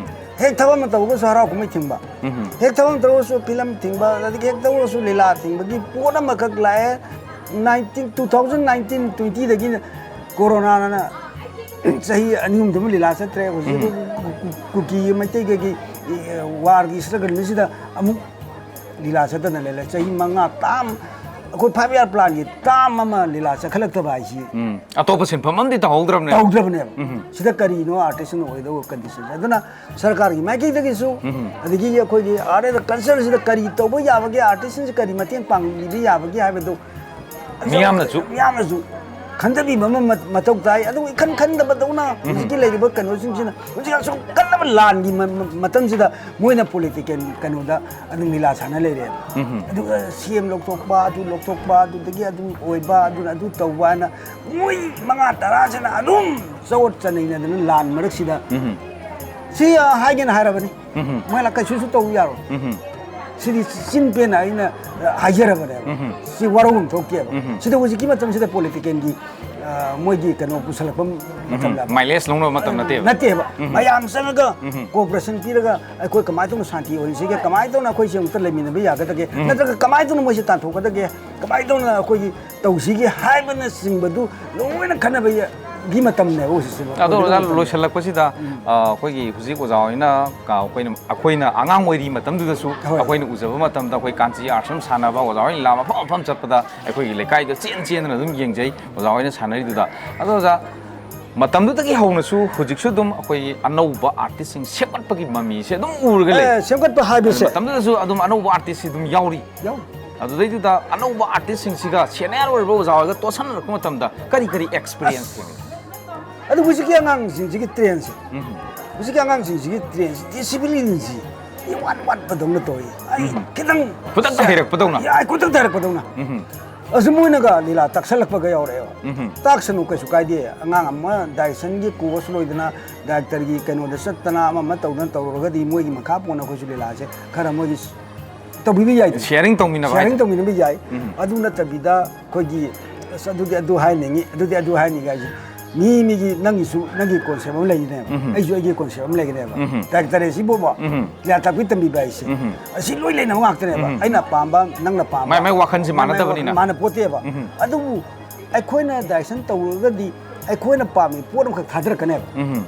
ꯍꯦꯛ ꯊꯕꯛ ꯑꯃ ꯇꯧꯔꯒꯁꯨ ꯍꯔꯥꯎ ꯀꯨꯝꯍꯩ ꯊꯤꯡꯕ, ꯍꯦꯛ ꯊꯕꯛ ꯑꯃ ꯇꯧꯔꯒꯁꯨ ꯐꯤꯂꯝ ꯊꯤꯡꯕ, ꯑꯗꯒꯤ ꯍꯦꯛ ꯇꯧꯔꯒꯁꯨ ꯂꯤꯂꯥ ꯊꯤꯡꯕꯒꯤ ꯄꯣꯠ ꯑꯃꯈꯛ ꯂꯥꯛꯑꯦ꯫ ꯅꯥꯏꯟꯇꯤꯟ ꯇꯨ ꯊꯥꯎꯖꯟ ꯅꯥꯏꯟꯇꯤꯟ ꯇ꯭ꯋꯦꯟꯇꯤꯗꯒꯤ ꯀꯣꯔꯣꯅꯥꯅ ꯆꯍꯤ ꯑꯅꯤ ꯑꯍꯨꯝꯗꯨꯃ ꯂꯤꯂꯥ ꯆꯠꯇ꯭ꯔꯦ꯫ ꯍꯧꯖꯤꯛ ꯀꯨꯀꯤ ꯃꯩꯇꯩ ꯀꯩꯒꯤ ꯋꯥꯔꯒꯤ ꯁ꯭ꯇ꯭ꯔꯒꯜꯁꯤꯗ ꯑꯃꯨꯛ ꯂꯤꯂꯥ ꯆꯠꯇꯅ ꯂꯩꯔꯦ꯫ ꯆꯍꯤ ꯃꯉꯥ ꯇꯥꯝ ꯑꯩꯈꯣꯏ ꯐꯥꯏꯚ ꯏꯌꯥꯔ ꯄ꯭ꯂꯥꯟꯒꯤ ꯇꯥꯝ ꯑꯃ ꯂꯤꯂꯥ ꯆꯠꯈꯠꯂꯛꯇꯕ ꯍꯥꯏꯁꯤ ꯎꯝ. ꯑꯇꯣꯞꯄ ꯁꯤꯟꯐꯝ ꯑꯃꯗꯤ ꯇꯧꯍꯧꯗ꯭ꯔꯕꯅꯦꯕ. ꯇꯧꯗ꯭ꯔꯕꯅꯦꯕ꯫ ꯁꯤꯗ ꯀꯔꯤꯅꯣ ꯑꯥꯔꯇꯤꯁꯅ ꯑꯣꯏꯗꯧꯕ ꯀꯟꯗꯤꯁꯟ? ꯑꯗꯨꯅ ꯁꯔꯀꯥꯔꯒꯤ ꯃꯥꯏꯀꯩꯗꯒꯤꯁꯨ ꯑꯗꯒꯤ ꯑꯩꯈꯣꯏꯒꯤ ꯑꯥꯔꯠ ꯑꯦꯟ ꯀꯜꯆꯔꯁꯤꯗ ꯀꯔꯤ ꯇꯧꯕ ꯌꯥꯕꯒꯦ, ꯑꯥꯔꯇꯤꯁꯁꯤꯡꯁꯤ ꯀꯔꯤ ꯃꯇꯦꯡ ꯄꯥꯡꯕꯤꯕ ꯌꯥꯕꯒꯦ ꯍꯥꯏꯕꯗꯨ ꯃꯤꯌꯥꯝꯅꯁꯨ. ꯃꯤꯌꯥꯝꯅꯁꯨ ꯈꯟꯊꯕꯤꯕ ꯑꯃ ꯃ- ꯃꯊꯧ ꯇꯥꯏ꯫ ꯑꯗꯨꯕꯨ ꯏꯈꯟ ꯈꯟꯗꯕꯗꯧꯅ ꯍꯧꯖꯤꯛꯀꯤ ꯂꯩꯔꯤꯕ ꯀꯩꯅꯣꯁꯤꯡꯁꯤꯅ ꯍꯧꯖꯤꯛ ꯑꯁꯨꯛ ꯀꯟꯅꯕ ꯂꯥꯟꯒꯤ ꯃ- ꯃ- ꯃꯇꯝꯁꯤꯗ ꯃꯣꯏꯅ ꯄꯣꯂꯤꯇꯤꯀꯦꯜ ꯀꯩꯅꯣꯗ ꯑꯗꯨꯝ ꯂꯤꯂꯥ ꯁꯥꯟꯅ ꯂꯩꯔꯦꯕ꯫ ꯑꯗꯨꯒ ꯁꯤ ꯑꯦꯝ ꯂꯧꯊꯣꯛꯄ, ꯑꯗꯨ ꯂꯧꯊꯣꯛꯄ, ꯑꯗꯨꯗꯒꯤ ꯑꯗꯨ ꯑꯣꯏꯕ, ꯑꯗꯨꯅ ꯑꯗꯨ ꯇꯧꯕ ꯍꯥꯏꯅ ꯃꯣꯏ ꯃꯉꯥ ꯇꯔꯥꯁꯤꯅ ꯑꯗꯨꯝ ꯆꯌꯣꯠ ꯆꯅꯩꯅꯗꯅ ꯂꯥꯟ ꯃꯔꯛꯁꯤꯗ ꯁꯤ ꯍꯥꯏꯒꯦꯅ ꯍꯥꯏꯔꯕꯅꯤ꯫ ꯃꯣꯏꯅ ꯀꯩꯁꯨꯁꯨ ꯇꯧ ꯌꯥꯔꯣꯏ꯫ ꯁꯤꯗꯤ ꯆꯤꯟ ꯄꯦꯟꯅ ꯑꯩꯅ ꯍꯥꯏꯖꯔꯕꯅꯦꯕ꯫ ꯁꯤ ꯋꯥꯔꯧꯐꯝ ꯊꯣꯛꯇꯦꯕ꯫ ꯁꯤꯗ ꯍꯧꯖꯤꯛꯀꯤ ꯃꯇꯝꯁꯤꯗ ꯄꯣꯂꯤꯇꯤꯀꯦꯜꯒꯤ ꯑ, ꯃꯣꯏꯒꯤ ꯀꯩꯅꯣ ꯄꯨꯁꯜꯂꯛꯄ ꯃꯇꯝꯗ ꯃꯥꯏꯂꯦꯖ ꯂꯧꯅꯕ ꯃꯇꯝ ꯅꯠꯇꯦꯕ. ꯅꯠꯇꯦꯕ꯫ ꯃꯌꯥꯝ ꯆꯪꯉꯒ ꯀꯣꯑꯣꯄꯔꯦꯁꯟ ꯄꯤꯔꯒ ꯑꯩꯈꯣꯏ ꯀꯃꯥꯏꯅ ꯇꯧꯅ ꯁꯥꯟꯇꯤ ꯑꯣꯏꯍꯟꯁꯤꯒꯦ, ꯀꯃꯥꯏꯅ ꯇꯧꯅ ꯑꯩꯈꯣꯏꯁꯦ ꯑꯃꯨꯛꯇ ꯂꯩꯃꯤꯟꯅꯕ ꯌꯥꯒꯗꯒꯦ, ꯅꯠꯇ꯭ꯔꯒ ꯀꯃꯥꯏꯅ ꯇꯧꯅ ꯃꯣꯏꯁꯦ ꯇꯥꯟꯊꯣꯛꯀꯗꯒꯦ, ꯀꯃꯥꯏꯅ ꯇꯧꯅ ꯑꯩꯈꯣꯏꯒꯤ ꯇꯧꯁꯤꯒꯦ ꯍꯥꯏꯕꯅꯆꯤꯡꯕꯗꯨ ꯂꯣꯏꯅ ꯈꯟꯅꯕꯒꯤ ꯃꯇꯝꯅꯦꯕ ꯍꯧꯖꯤꯛꯁꯦ꯫ ꯑꯗꯣ ꯑꯣꯖꯥ, ꯂꯣꯏꯁꯤꯜꯂꯛꯄꯁꯤꯗ ꯑ, ꯑꯩꯈꯣꯏꯒꯤ ꯍꯧꯖꯤꯛ ꯑꯣꯖꯥ ꯍꯣꯏꯅ ꯀ- ꯑꯩꯈꯣꯏꯅ ꯑꯩꯈꯣꯏꯅ ꯑꯉꯥꯡ ꯑꯣꯏꯔꯤ ꯃꯇꯝꯗꯨꯗꯁꯨ ꯍꯣꯏ. ꯑꯩꯈꯣꯏꯅ ꯎꯖꯕ ꯃꯇꯝꯗ ꯑꯩꯈꯣꯏ ꯀꯥꯟꯆꯤ ꯑꯥꯁ꯭ꯔꯝ ꯁꯥꯟꯅꯕ ꯑꯣꯖꯥ ꯍꯣꯏꯅ ꯂꯤꯂꯥ ꯃꯐꯝ ꯃꯐꯝ ꯆꯠꯄꯗ ꯑꯩꯈꯣꯏꯒꯤ ꯂꯩꯀꯥꯏꯗ ꯆꯦꯟ ꯆꯦꯟꯗꯅ ꯑꯗꯨꯝ ꯌꯦꯡꯖꯩ ꯑꯣꯖꯥ ꯍꯣꯏꯅ ꯁꯥꯟꯅꯔꯤꯗꯨꯗ꯫ ꯑꯗꯣ ꯑꯣꯖꯥ, ꯃꯇꯝꯗꯨꯗꯒꯤ ꯍꯧꯅꯁꯨ ꯍꯧꯖꯤꯛꯁꯨ ꯑꯗꯨꯝ ꯑꯩꯈꯣꯏꯒꯤ ꯑꯅꯧꯕ ꯑꯥꯔꯇꯤꯁꯁꯤꯡ ꯁꯦꯝꯒꯠꯄꯒꯤ ꯃꯃꯤꯁꯦ ꯑꯗꯨꯝ ꯎꯔꯒ ꯂꯩ꯫ ꯑꯦ, ꯁꯦꯝꯒꯠꯄ ꯍꯥꯏꯕꯁꯦ ꯃꯇꯝꯗꯨꯗꯁꯨ ꯑꯗꯨꯝ ꯑꯅꯧꯕ ꯑꯥꯔꯇꯤꯁꯁꯤ ꯑꯗꯨꯝ ꯌꯥꯎꯔꯤ꯫ ꯌꯥꯎ- ꯑꯗꯨꯗꯩꯗꯨꯗ ꯑꯅꯧꯕ ꯑꯥꯔꯇꯤꯁꯁꯤꯡꯁꯤꯒ ꯁꯦꯅꯤꯌꯔ ꯑꯣꯏꯔꯕ ꯑꯣꯖꯥ ꯍꯣꯏꯒ ꯇꯣꯠꯁꯟꯅꯔꯛꯄ ꯃꯇꯝꯗ ꯀꯔꯤ ꯀꯔꯤ ꯑꯦꯛꯁꯄꯤꯔꯤꯌꯦꯟꯁ ꯊꯦꯡꯅꯩ? ꯑꯗꯨ ꯍꯧꯖꯤꯛꯀꯤ ꯑꯉꯥꯡꯁꯤꯡꯁꯤꯒꯤ ꯇ꯭ꯔꯦꯟꯁꯦ ꯎꯝ. ꯍꯧꯖꯤꯛꯀꯤ ꯑꯉꯥꯡꯁꯤꯡꯁꯤꯒꯤ ꯇ꯭ꯔꯦꯟꯁꯤ, ꯗꯤꯁꯤꯄ꯭ꯂꯤꯟꯁꯤ ꯏꯋꯥꯠ ꯋꯥꯠꯄꯗꯧꯅ ꯇꯧꯏ꯫ ꯑꯩ ꯎꯝ꯫ ꯈꯤꯇꯪ ꯈꯨꯗꯛꯇ ꯍꯩꯔꯛꯄꯗꯧꯅ꯫ ꯑꯩ ꯈꯨꯗꯛꯇ ꯍꯩꯔꯛꯄꯗꯧꯅ꯫ ꯎꯝ꯫ ꯑꯁꯤ ꯃꯣꯏꯅꯒ ꯂꯤꯂꯥ ꯇꯥꯛꯁꯜꯂꯛꯄꯒ ꯌꯥꯎꯔꯛꯑꯦꯕ꯫ ꯎꯝ꯫ ꯇꯥꯛꯁꯅꯨ, ꯀꯩꯁꯨ ꯀꯥꯏꯗꯦ꯫ ꯑꯉꯥꯡ ꯑꯃ ꯗꯥꯏꯔꯦꯛꯁꯟꯒꯤ ꯀꯣꯔꯁ ꯂꯣꯏꯗꯅ ꯗꯥꯏꯔꯦꯛꯇꯔꯒꯤ ꯀꯩꯅꯣꯗ ꯆꯠꯇꯅ ꯑꯃ ꯑꯃ ꯇꯧꯗꯅ ꯇꯧꯔꯨꯔꯒꯗꯤ ꯃꯣꯏꯒꯤ ꯃꯈꯥ ꯄꯣꯟꯅ ꯑꯩꯈꯣꯏꯁꯨ ꯂꯤꯂꯥꯁꯦ ꯈꯔ ꯃꯣꯏꯒꯤ ꯇꯧꯕꯤꯕ ꯌꯥꯏꯗꯅ꯫ ꯁꯤꯌꯥꯔꯤꯡ ꯇꯧꯃꯤꯟꯅꯕ ꯁꯤꯌꯥꯔꯤꯡ ꯍꯥꯏꯗꯣ꯫ ꯇꯧꯃꯤꯟꯅꯕ ꯌꯥꯏ꯫ ꯎꯝ꯫ ꯑꯗꯨ ꯅꯠꯇꯕꯤꯗ ꯑꯩꯈꯣꯏꯒꯤ, "ꯑꯁ, ꯑꯗꯨꯗꯤ ꯑꯗꯨ ꯍꯥꯏꯅꯤꯡꯉꯤ, ꯑꯗꯨꯗꯤ ꯑꯗꯨ ꯍꯥꯏꯅꯤꯡꯉꯤ" ꯍꯥꯏꯁꯦ, ꯃꯤ ꯃꯤꯒꯤ, ꯅꯪꯒꯤꯁꯨ ꯅꯪꯒꯤ ꯀꯣꯟꯁꯦꯞ ꯑꯃ ꯂꯩꯅꯦꯕ, ꯎꯝ꯫ ꯑꯩꯁꯨ ꯑꯩꯒꯤ ꯀꯣꯟꯁꯦꯞ ꯑꯃ ꯂꯩꯒꯅꯦꯕ꯫ ꯎꯝ꯫ ꯗꯥꯏꯔꯦꯛꯇꯔ ꯁꯤꯕꯨꯕ ꯎꯝ꯫ ꯂꯤꯂꯥ ꯇꯥꯛꯄꯤ ꯇꯝꯕꯤꯕ ꯍꯥꯏꯁꯦ, ꯎꯝ꯫ ꯑꯁꯤ ꯂꯣꯏ ꯂꯩꯅꯕ ꯉꯥꯛꯇꯅꯦꯕ꯫ ꯎꯝ꯫ ꯑꯩꯅ ꯄꯥꯝꯕ, ꯅꯪꯅ ꯄꯥꯝꯕ, ꯃꯥꯏ ꯃꯥꯏ ꯋꯥꯈꯜꯁꯤ ꯃꯥꯏ ꯃꯥꯏ ꯃꯥꯟꯅꯗꯕꯅꯤꯅ꯫ ꯃꯥꯟꯅ ꯄꯣꯠꯇꯦꯕ꯫ ꯎꯝ꯫ ꯑꯗꯨꯕꯨ ꯑꯩꯈꯣꯏꯅ ꯗꯥꯏꯔꯦꯛꯁꯟ ꯇꯧꯔꯒꯗꯤ ꯑꯩꯈꯣꯏꯅ ꯄꯥꯝꯃꯤ ꯄꯣꯠ ꯑꯃꯈꯛ ꯊꯥꯗꯔꯛꯀꯅꯦꯕ꯫ ꯎꯝ꯫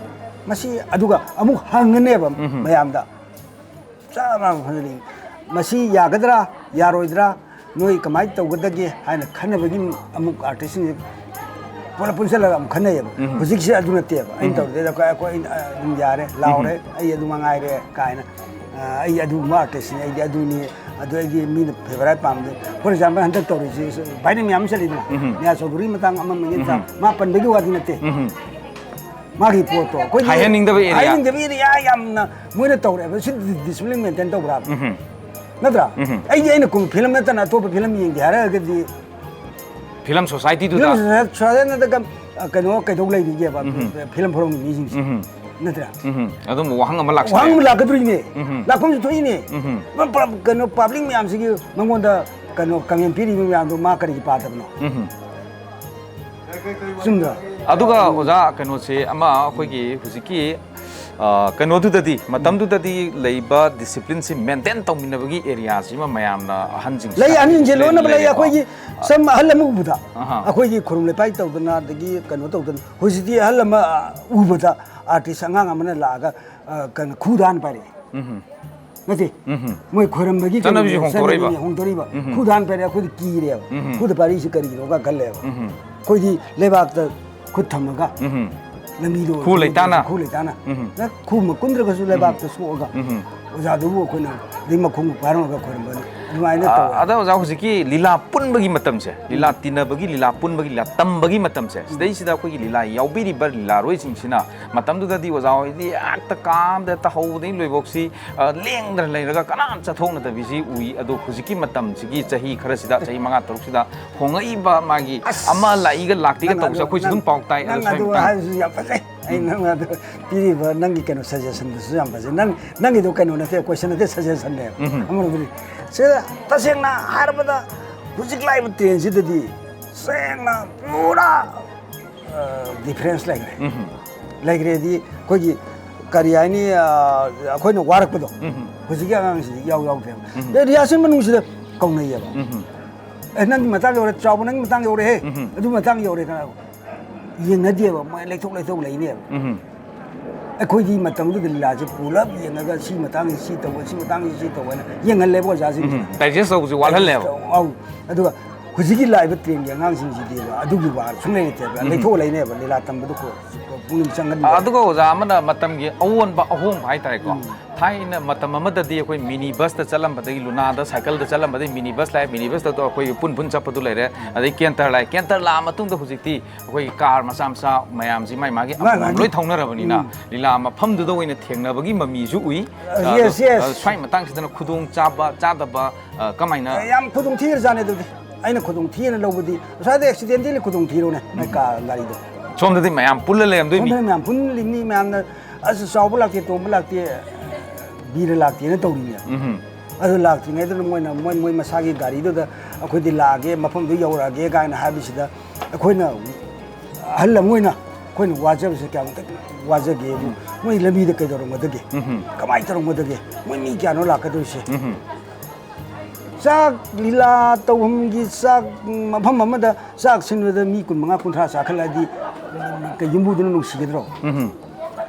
ꯃꯁꯤ ꯑꯗꯨꯒ ꯑꯃꯨꯛ ꯍꯪꯒꯅꯦꯕ ꯎꯝ꯫ ꯃꯌꯥꯝꯗ, ꯆꯞ ꯃꯥꯟꯅꯅ ꯐꯖꯅ, "ꯃꯁꯤ ꯌꯥꯒꯗ꯭ꯔꯥ, ꯌꯥꯔꯣꯏꯗ꯭ꯔꯥ, ꯅꯣꯏ ꯀꯃꯥꯏꯅ ꯇꯧꯒꯗꯒꯦ?" ꯍꯥꯏꯅ ꯈꯟꯅꯕꯒꯤ ꯑꯃꯨꯛ ꯑꯥꯔꯇꯤꯁꯁꯤꯡꯁꯦ ꯄꯨꯂꯞ ꯄꯨꯟꯁꯤꯜꯂꯒ ꯑꯃꯨꯛ ꯈꯟꯅꯩꯌꯦꯕ꯫ ꯎꯝ꯫ ꯍꯧꯖꯤꯛꯁꯦ ꯑꯗꯨ ꯅꯠꯇꯦꯕ ꯑꯩꯅ ꯎꯝ꯫ ꯇꯧꯔꯤꯗꯩꯗ ꯑꯩꯈꯣꯏ, ꯑꯩꯈꯣꯏ, ꯑꯩꯅ ꯑꯗꯨꯝ ꯌꯥꯔꯦ, ꯂꯥꯎꯔꯦ, "ꯑꯩ ꯑꯗꯨ ꯃꯉꯥꯏꯔꯦ" ꯀꯥꯏꯅ, ꯑ, "ꯑꯩ ꯑꯗꯨꯒꯨꯝꯕ ꯑꯥꯔꯇꯤꯁꯅꯤ, ꯑꯩꯗꯤ ꯑꯗꯨꯅꯤ, ꯑꯗꯨ ꯑꯩꯒꯤ ꯃꯤꯅ ꯐꯦꯚꯔꯥꯏꯠ ꯄꯥꯝꯕꯗꯨ"꯫ For example, ꯍꯟꯗꯛ ꯇꯧꯔꯤꯁꯤ ꯚꯥꯏꯔꯦꯜ ꯃꯌꯥꯝ ꯑꯃ ꯆꯠꯂꯤꯗꯅ, ꯎꯝ꯫ ꯅꯤꯌꯥ ꯆꯧꯙꯨꯔꯤ ꯃꯇꯥꯡ ꯑꯃ ꯑꯃ ꯃꯇꯥꯡ, ꯎꯝ꯫ ꯃꯥ ꯄꯟꯕꯒꯤ ꯋꯥꯗꯤ ꯅꯠꯇꯦ꯫ ꯎꯝ꯫ ꯃꯥꯒꯤ ꯄꯣꯠꯇꯣ ꯑꯩꯈꯣꯏꯒꯤ ꯍꯥꯏꯍꯟꯅꯤꯡꯗꯕ area꯫ ꯍꯥꯏꯍꯟꯅꯤꯡꯗꯕ ꯑꯦꯔꯤꯌꯥ ꯌꯥꯝꯅ ꯃꯣꯏꯅ ꯇꯧꯔꯦꯕ꯫ ꯁꯤ ꯗꯤꯁꯤꯄ꯭ꯂꯤꯟ ꯃꯦꯟꯇꯦꯟ ꯇꯧꯕ꯭ꯔꯥꯕ? ꯎꯝ꯫ ꯅꯠꯇ꯭ꯔꯥ? ꯎꯝ꯫ ꯑꯩꯒꯤ, ꯑꯩꯅ ꯀꯨꯝ ꯐꯤꯂꯝ ꯅꯠꯇꯅ ꯑꯇꯣꯞꯄ ꯐꯤꯂꯝ ꯌꯦꯡꯒꯦ ꯍꯥꯏꯔꯒꯗꯤ ꯐꯤꯂꯝ ꯁꯣꯁꯥꯏꯇꯤꯗꯨꯗ꯫ ꯐꯤꯂꯝ ꯁꯣꯁꯥꯏ-, ꯁꯣꯁꯥꯏꯇꯤ ꯅꯠꯇ꯭ꯔꯒ, ꯑ, ꯀꯩꯅꯣ ꯀꯩꯗꯧ ꯂꯩꯔꯤꯒꯦꯕ? ꯎꯝ꯫ ꯐꯤꯂꯝ ꯐꯣꯔꯝꯒꯤ ꯃꯤꯁꯤꯡꯁꯦ꯫ ꯎꯝ꯫ ꯅꯠꯇ꯭ꯔꯥ? ꯎꯝ꯫ ꯑꯗꯨꯝꯕ ꯋꯥꯍꯪ ꯑꯃ ꯂꯥꯛꯁꯜꯂꯦ꯫ ꯋꯥꯍꯪ ꯑꯃ ꯂꯥꯛꯀꯗꯣꯔꯤꯅꯦ꯫ ꯎꯝ꯫ ꯂꯥꯛꯐꯝꯁꯨ ꯊꯣꯛꯏꯅꯦ꯫ ꯎꯝ꯫ ꯃ-, ꯄ-, ꯀꯩꯅꯣ ꯄꯥꯕ꯭ꯂꯤꯛ ꯃꯌꯥꯝꯁꯤꯒꯤ ꯃꯉꯣꯟꯗ ꯀꯩꯅꯣ ꯀꯃꯦꯟ ꯄꯤꯔꯤꯕ ꯃꯌꯥꯝꯗꯣ ꯃꯥ ꯀꯔꯤꯒꯤ ꯄꯥꯗꯕꯅꯣ? ꯎꯝ꯫ ꯆꯨꯝꯗ꯭ꯔꯣ? ꯑꯗꯨꯒ ꯑꯣꯖꯥ, ꯀꯩꯅꯣꯁꯦ ꯑꯃ ꯑꯩꯈꯣꯏꯒꯤ ꯍꯧꯖꯤꯛꯀꯤ, ꯑ, ꯀꯩꯅꯣꯗꯨꯗꯗꯤ, ꯃꯇꯝꯗꯨꯗꯗꯤ ꯂꯩꯕ ꯗꯤꯁꯤꯄ꯭ꯂꯤꯟꯁꯤ ꯃꯦꯟꯇꯦꯟ ꯇꯧꯃꯤꯟꯅꯕꯒꯤ ꯑꯦꯔꯤꯌꯥꯁꯤꯃ ꯃꯌꯥꯝꯅ ꯑꯍꯟꯁꯤꯡ ꯂꯩ, ꯑꯍꯟꯁꯤꯡꯁꯦ ꯂꯣꯏꯅꯃꯛ ꯂꯩ꯫ ꯂꯩꯔꯦꯀꯣ꯫ ꯑꯩꯈꯣꯏꯒꯤ ꯁꯝ ꯑꯍꯜ ꯑꯃ ꯎꯕꯗ, ꯑꯍꯥ꯫ ꯑꯩꯈꯣꯏꯒꯤ ꯈꯨꯔꯨꯝ ꯂꯩꯄꯥꯏ ꯇꯧꯗꯅ, ꯑꯗꯒꯤ ꯀꯩꯅꯣ ꯇꯧꯗꯅ, ꯍꯧꯖꯤꯛꯇꯤ ꯑꯍꯜ ꯑꯃ, ꯑ, ꯎꯕꯗ ꯑꯥꯔꯇꯤꯁ ꯑꯉꯥꯡ ꯑꯃꯅ ꯂꯥꯛꯑꯒ, ꯑ, ꯀꯩꯅꯣ, ꯈꯨꯗꯥꯟ ꯄꯥꯏꯔꯛꯑꯦ꯫ ꯎꯝ꯫ ꯅꯠꯇꯦ, ꯎꯝ꯫ ꯃꯣꯏ ꯈꯣꯏꯔꯝꯕꯒꯤ ꯆꯠꯅꯕꯤꯁꯦ ꯀꯩꯅꯣꯁꯦ, ꯍꯣꯡꯗꯣꯔꯛꯏꯕ꯫ ꯆꯠꯅꯕꯤꯁꯦ ꯍꯣꯡꯗꯣꯔꯛꯏꯕ꯫ ꯎꯝ꯫ ꯈꯨꯗꯥꯟ ꯄꯥꯏꯔꯛꯑꯦ, ꯑꯩꯈꯣꯏꯗꯤ ꯀꯤꯔꯦꯕ꯫ ꯎꯝ꯫ ꯈꯨꯗ ꯄꯥꯏꯔꯛꯏꯁꯤ ꯀꯔꯤꯒꯤꯅꯣꯒ ꯈꯜꯂꯦꯕ꯫ ꯎꯝ꯫ ꯑꯩꯈꯣꯏꯗꯤ ꯂꯩꯕꯥꯛꯇ ꯈꯨꯠ ꯊꯝꯃꯒ ꯎꯝ꯫ ꯂꯝꯕꯤꯗꯣ ꯈꯨ ꯂꯩꯇꯥꯅ꯫ ꯈꯨ ꯂꯩꯇꯥꯅ꯫ ꯎꯝ꯫ ꯅ ꯈꯨ ꯃꯀꯨꯟꯗ꯭ꯔꯒꯁꯨ ꯂꯩꯕꯥꯛꯇ ꯁꯣꯛꯑꯒ ꯎꯝ꯫ ꯑꯣꯖꯥꯗꯨꯕꯨ ꯑꯩꯈꯣꯏꯅ ꯑꯗꯩ ꯃꯈꯣꯡ ꯄꯥꯏꯔꯝꯃꯒ ꯈꯣꯏꯔꯝꯕꯅꯤ꯫ ꯑꯗꯨꯃꯥꯏꯅ ꯇꯧꯋꯦ꯫ ꯑꯗ ꯑꯣꯖꯥ, ꯍꯧꯖꯤꯛꯀꯤ ꯂꯤꯂꯥ ꯄꯨꯟꯕꯒꯤ ꯃꯇꯝꯁꯦ, ꯂꯤꯂꯥ ꯇꯤꯟꯅꯕꯒꯤ, ꯂꯤꯂꯥ ꯄꯨꯟꯕꯒꯤ, ꯂꯤꯂꯥ ꯇꯝꯕꯒꯤ ꯃꯇꯝꯁꯦ, ꯁꯤꯗꯩꯁꯤꯗ ꯑꯩꯈꯣꯏꯒꯤ ꯂꯤꯂꯥ ꯌꯥꯎꯕꯤꯔꯤꯕ ꯂꯤꯂꯥꯔꯣꯏꯁꯤꯡꯁꯤꯅ ꯃꯇꯝꯗꯨꯗꯗꯤ ꯑꯣꯖꯥ ꯍꯣꯏꯗꯤ ꯍꯦꯛꯇ ꯀꯥ ꯑꯃꯗ ꯍꯦꯛꯇ ꯍꯧꯕꯗꯒꯤ ꯂꯣꯏꯕꯧꯁꯤ, ꯑ, ꯂꯦꯡꯗꯅ ꯂꯩꯔꯒ ꯀꯅꯥꯝ ꯆꯠꯊꯣꯛꯅꯗꯕꯤꯁꯤ ꯎꯏ꯫ ꯑꯗꯣ ꯍꯧꯖꯤꯛꯀꯤ ꯃꯇꯝꯁꯤꯒꯤ ꯆꯍꯤ ꯈꯔꯁꯤꯗ, ꯆꯍꯤ ꯃꯉꯥ ꯇꯔꯨꯛꯁꯤꯗ ꯍꯣꯡꯉꯛꯏꯕ ꯃꯥꯒꯤ ꯑꯁ! ꯑꯃ ꯂꯥꯛꯏꯒ ꯂꯥꯛꯇꯦꯒ ꯅꯪ ꯇꯧꯕꯁꯦ ꯑꯗꯨ, ꯑꯩꯈꯣꯏꯁꯨ ꯅꯪ, ꯑꯗꯨꯝ ꯄꯥꯎ ꯇꯥꯏ꯫ ꯑꯗꯣ ꯅꯪ ꯁ꯭ꯋꯥꯏ ꯑꯗꯨ ꯃꯇꯥꯡ ꯍꯥꯏꯕꯁꯨ ꯌꯥꯝ ꯐꯖꯩ꯫ ꯑꯩ ꯎꯝ꯫ ꯅꯪꯅ ꯑꯗꯨ ꯄꯤꯔꯤꯕ ꯅꯪꯒꯤ ꯀꯩꯅꯣ suggestionꯗꯨꯁꯨ ꯌꯥꯝ ꯐꯖꯩ꯫ ꯅꯪ, ꯅꯪꯒꯤꯗꯣ ꯀꯩꯅꯣ ꯅꯠꯇꯦ, question ꯅꯠꯇꯦ, suggestionꯅꯦꯕ꯫ ꯎꯝ꯫ ꯑꯃꯔꯣꯝꯗꯗꯤ ꯁꯤꯗ ꯇꯁꯦꯡꯅ ꯍꯥꯏꯔꯕꯗ ꯍꯧꯖꯤꯛ ꯂꯥꯛꯏꯕ trendꯁꯤꯗꯗꯤ ꯁꯦꯡꯅ ꯄꯨꯔꯥ, ꯑ, difference ꯂꯩꯈ꯭ꯔꯦ꯫ ꯎꯝ꯫ ꯂꯩꯈ꯭ꯔꯦꯗꯤ ꯑꯩꯈꯣꯏꯒꯤ ꯀꯔꯤ ꯍꯥꯏꯅꯤ, ꯑ, ꯑꯩꯈꯣꯏꯅ ꯋꯥꯔꯛꯄꯗꯣ ꯎꯝ꯫ ꯍꯧꯖꯤꯛꯀꯤ ꯑꯉꯥꯡꯁꯤꯗꯤ ꯏꯌꯥꯎ ꯌꯥꯎꯗ꯭ꯔꯦꯕ꯫ ꯎꯝ꯫ ꯑꯗꯩ rehearsal ꯃꯅꯨꯡꯁꯤꯗ ꯀꯧꯅꯩꯌꯦꯕ꯫ ꯎꯝ꯫ "ꯑꯦ, ꯅꯪꯒꯤ ꯃꯇꯥꯡ ꯌꯧꯔꯦ, ꯆꯥꯎꯕ ꯅꯪꯒꯤ ꯃꯇꯥꯡ ꯌꯧꯔꯦꯍꯦ, ꯎꯝ꯫ ꯑꯗꯨ ꯃꯇꯥꯡ ꯌꯧꯔꯦ", ꯀꯅꯥ ꯌꯦꯡꯅꯗꯦꯕ, ꯃꯣꯏ ꯂꯩꯊꯣꯛ ꯂꯩꯊꯣꯛ ꯂꯩꯅꯦꯕ꯫ ꯎꯝ꯫ ꯑꯩꯈꯣꯏꯗꯤ ꯃꯇꯝꯗꯨꯗ ꯂꯤꯂꯥꯁꯦ ꯄꯨꯂꯞ ꯌꯦꯡꯉꯒ ꯁꯤ ꯃꯇꯥꯡꯁꯤ ꯁꯤ ꯇꯧꯕ, ꯁꯤ ꯃꯇꯥꯡꯁꯤ ꯁꯤ ꯇꯧꯕ ꯍꯥꯏꯅ ꯌꯦꯡꯍꯜꯂꯦꯕ ꯑꯣꯖꯥꯁꯤꯡꯁꯤꯅ꯫ ꯎꯝ, digest ꯇꯧꯕꯁꯨ ꯋꯥꯠꯍꯜꯂꯦꯕ꯫ ꯑꯧ꯫ ꯑꯗꯨꯒ ꯍꯧꯖꯤꯛꯀꯤ ꯂꯥꯛꯏꯕ trendꯒꯤ ꯑꯉꯥꯡꯁꯤꯡꯁꯤꯗꯤꯕ ꯑꯗꯨꯒꯤ ꯋꯥ ꯁꯨꯡꯂꯩ ꯂꯩꯇꯦꯕ꯫ ꯎꯝ꯫ ꯂꯩꯊꯣꯛꯑ ꯂꯩꯅꯦꯕ ꯂꯤꯂꯥ ꯇꯝꯕꯗꯨ ꯀꯣ ꯄꯨꯛꯅꯤꯡ ꯆꯪꯍꯟꯕ꯫ ꯑꯗꯨꯒ ꯑꯣꯖꯥ ꯑꯃꯅ ꯃꯇꯝꯒꯤ ꯑꯑꯣꯟꯕ ꯑꯍꯣꯡꯕ ꯍꯥꯏꯇꯥꯔꯦꯀꯣ꯫ ꯎꯝ꯫ ꯊꯥꯏꯅ ꯃꯇꯝ ꯑꯃꯗꯗꯤ ꯑꯩꯈꯣꯏ minibusꯇ ꯆꯠꯂꯝꯕꯗꯒꯤ, ꯂꯨꯅꯥꯗ cycleꯗ ꯆꯠꯂꯝꯕꯗꯒꯤ minibus ꯂꯥꯛꯑꯦ, minibusꯇ ꯑꯩꯈꯣꯏ ꯄꯨꯟ ꯄꯨꯟ ꯆꯠꯄꯗꯨ ꯂꯩꯔꯦ, ꯑꯗꯩ canter ꯂꯥꯛꯑꯦ, canter ꯂꯥꯛꯑ ꯃꯇꯨꯡꯗ ꯍꯧꯖꯤꯛꯇꯤ ꯑꯩꯈꯣꯏꯒꯤ car ꯃꯆꯥ ꯃꯆꯥ ꯃꯌꯥꯝꯁꯤ ꯃꯥꯏ ꯃꯥꯒꯤ ꯃꯥ ꯑꯃꯃꯝ ꯃꯥꯒꯤ꯫ ꯂꯣꯏ ꯊꯧꯅꯔꯕꯅꯤꯅ ꯎꯝ꯫ ꯂꯤꯂꯥ ꯃꯐꯝꯗꯨꯗ ꯑꯣꯏꯅ ꯊꯦꯡꯅꯕꯒꯤ ꯃꯃꯤꯁꯨ ꯎꯏ꯫ ꯑ, ꯑꯗꯣ, yes, yes꯫ ꯑ, ꯁ꯭ꯋꯥꯏ ꯃꯇꯥꯡꯁꯤꯗꯅ ꯈꯨꯗꯣꯡ ꯆꯥꯕ ꯆꯥꯗꯕ, ꯑ, ꯀꯃꯥꯏꯅ? ꯑꯦ, ꯌꯥꯝ ꯈꯨꯗꯣꯡ ꯊꯤꯔꯖꯥꯠꯅꯤ ꯑꯗꯨꯗꯤ꯫ ꯑꯩꯅ ꯈꯨꯗꯣꯡ ꯊꯤꯅ ꯂꯧꯕꯗꯤ, ꯉꯁꯥꯏꯗ accidentally ꯈꯨꯗꯣꯡ ꯊꯤꯔꯣꯅꯦ, ꯃꯥꯏ ꯎꯝ꯫ car ꯒꯥꯔꯤꯗꯣ꯫ ꯁꯣꯝꯗꯗꯤ ꯃꯌꯥꯝ ꯄꯨꯜꯂ ꯂꯩꯔꯝꯗꯣꯏꯅꯤ꯫ ꯁꯣꯝꯗꯅ ꯃꯌꯥꯝ ꯄꯨꯜꯂꯤꯕꯅꯤ, ꯃꯌꯥꯝꯅ "ꯑꯁ, ꯆꯥꯎꯕ ꯂꯥꯛꯇꯦ, ꯇꯣꯝꯕ ꯂꯥꯛꯇꯦ, ꯕꯤꯔ ꯂꯥꯛꯇꯦꯅ" ꯇꯧꯔꯤꯅꯦ꯫ ꯎꯝ꯫ ꯑꯗꯨ ꯂꯥꯛꯇ꯭ꯔꯤꯉꯩꯗꯨꯗ ꯃꯣꯏꯅ, ꯃꯣꯏ, ꯃꯣꯏ ꯃꯁꯥꯒꯤ ꯒꯥꯔꯤꯗꯨꯗ "ꯑꯩꯈꯣꯏꯗꯤ ꯂꯥꯛꯑꯒꯦ, ꯃꯐꯝꯗꯨ ꯌꯧꯔꯛꯑꯒꯦ" ꯀꯥꯏꯅ ꯍꯥꯏꯕꯁꯤꯗ ꯑꯩꯈꯣꯏꯅ ꯑꯍꯜ ꯑꯃ ꯑꯣꯏꯅ ꯑꯩꯈꯣꯏꯅ ꯋꯥꯖꯕꯁꯦ ꯀꯌꯥꯃꯨꯛꯇ ꯋꯥꯖꯒꯦꯕꯨ, ꯎꯝ꯫ ꯃꯣꯏ ꯂꯝꯕꯤꯗ ꯀꯩꯗꯧꯔꯝꯒꯗꯒꯦ? ꯎꯝ꯫ ꯀꯃꯥꯏꯅ ꯇꯧꯔꯝꯒꯗꯒꯦ? ꯃꯣꯏ ꯃꯤ ꯀꯌꯥꯅꯣ ꯂꯥꯛꯀꯗꯣꯏꯁꯦ? ꯎꯝ꯫ ꯆꯥꯛ ꯂꯤꯂꯥ ꯇꯧꯐꯝꯒꯤ ꯆꯥꯛ ꯃꯐꯝ ꯑꯃꯗ ꯆꯥꯛ ꯁꯤꯟꯕꯗ ꯃꯤ ꯀꯨꯟꯃꯉꯥ, ꯀꯨꯟꯊ꯭ꯔꯥ ꯆꯥꯈꯠꯂꯛꯑꯗꯤ ꯀꯩ ꯌꯨꯝꯕꯨꯗꯨꯅ ꯅꯨꯡꯁꯤꯒꯗ꯭ꯔꯣ? ꯎꯝ꯫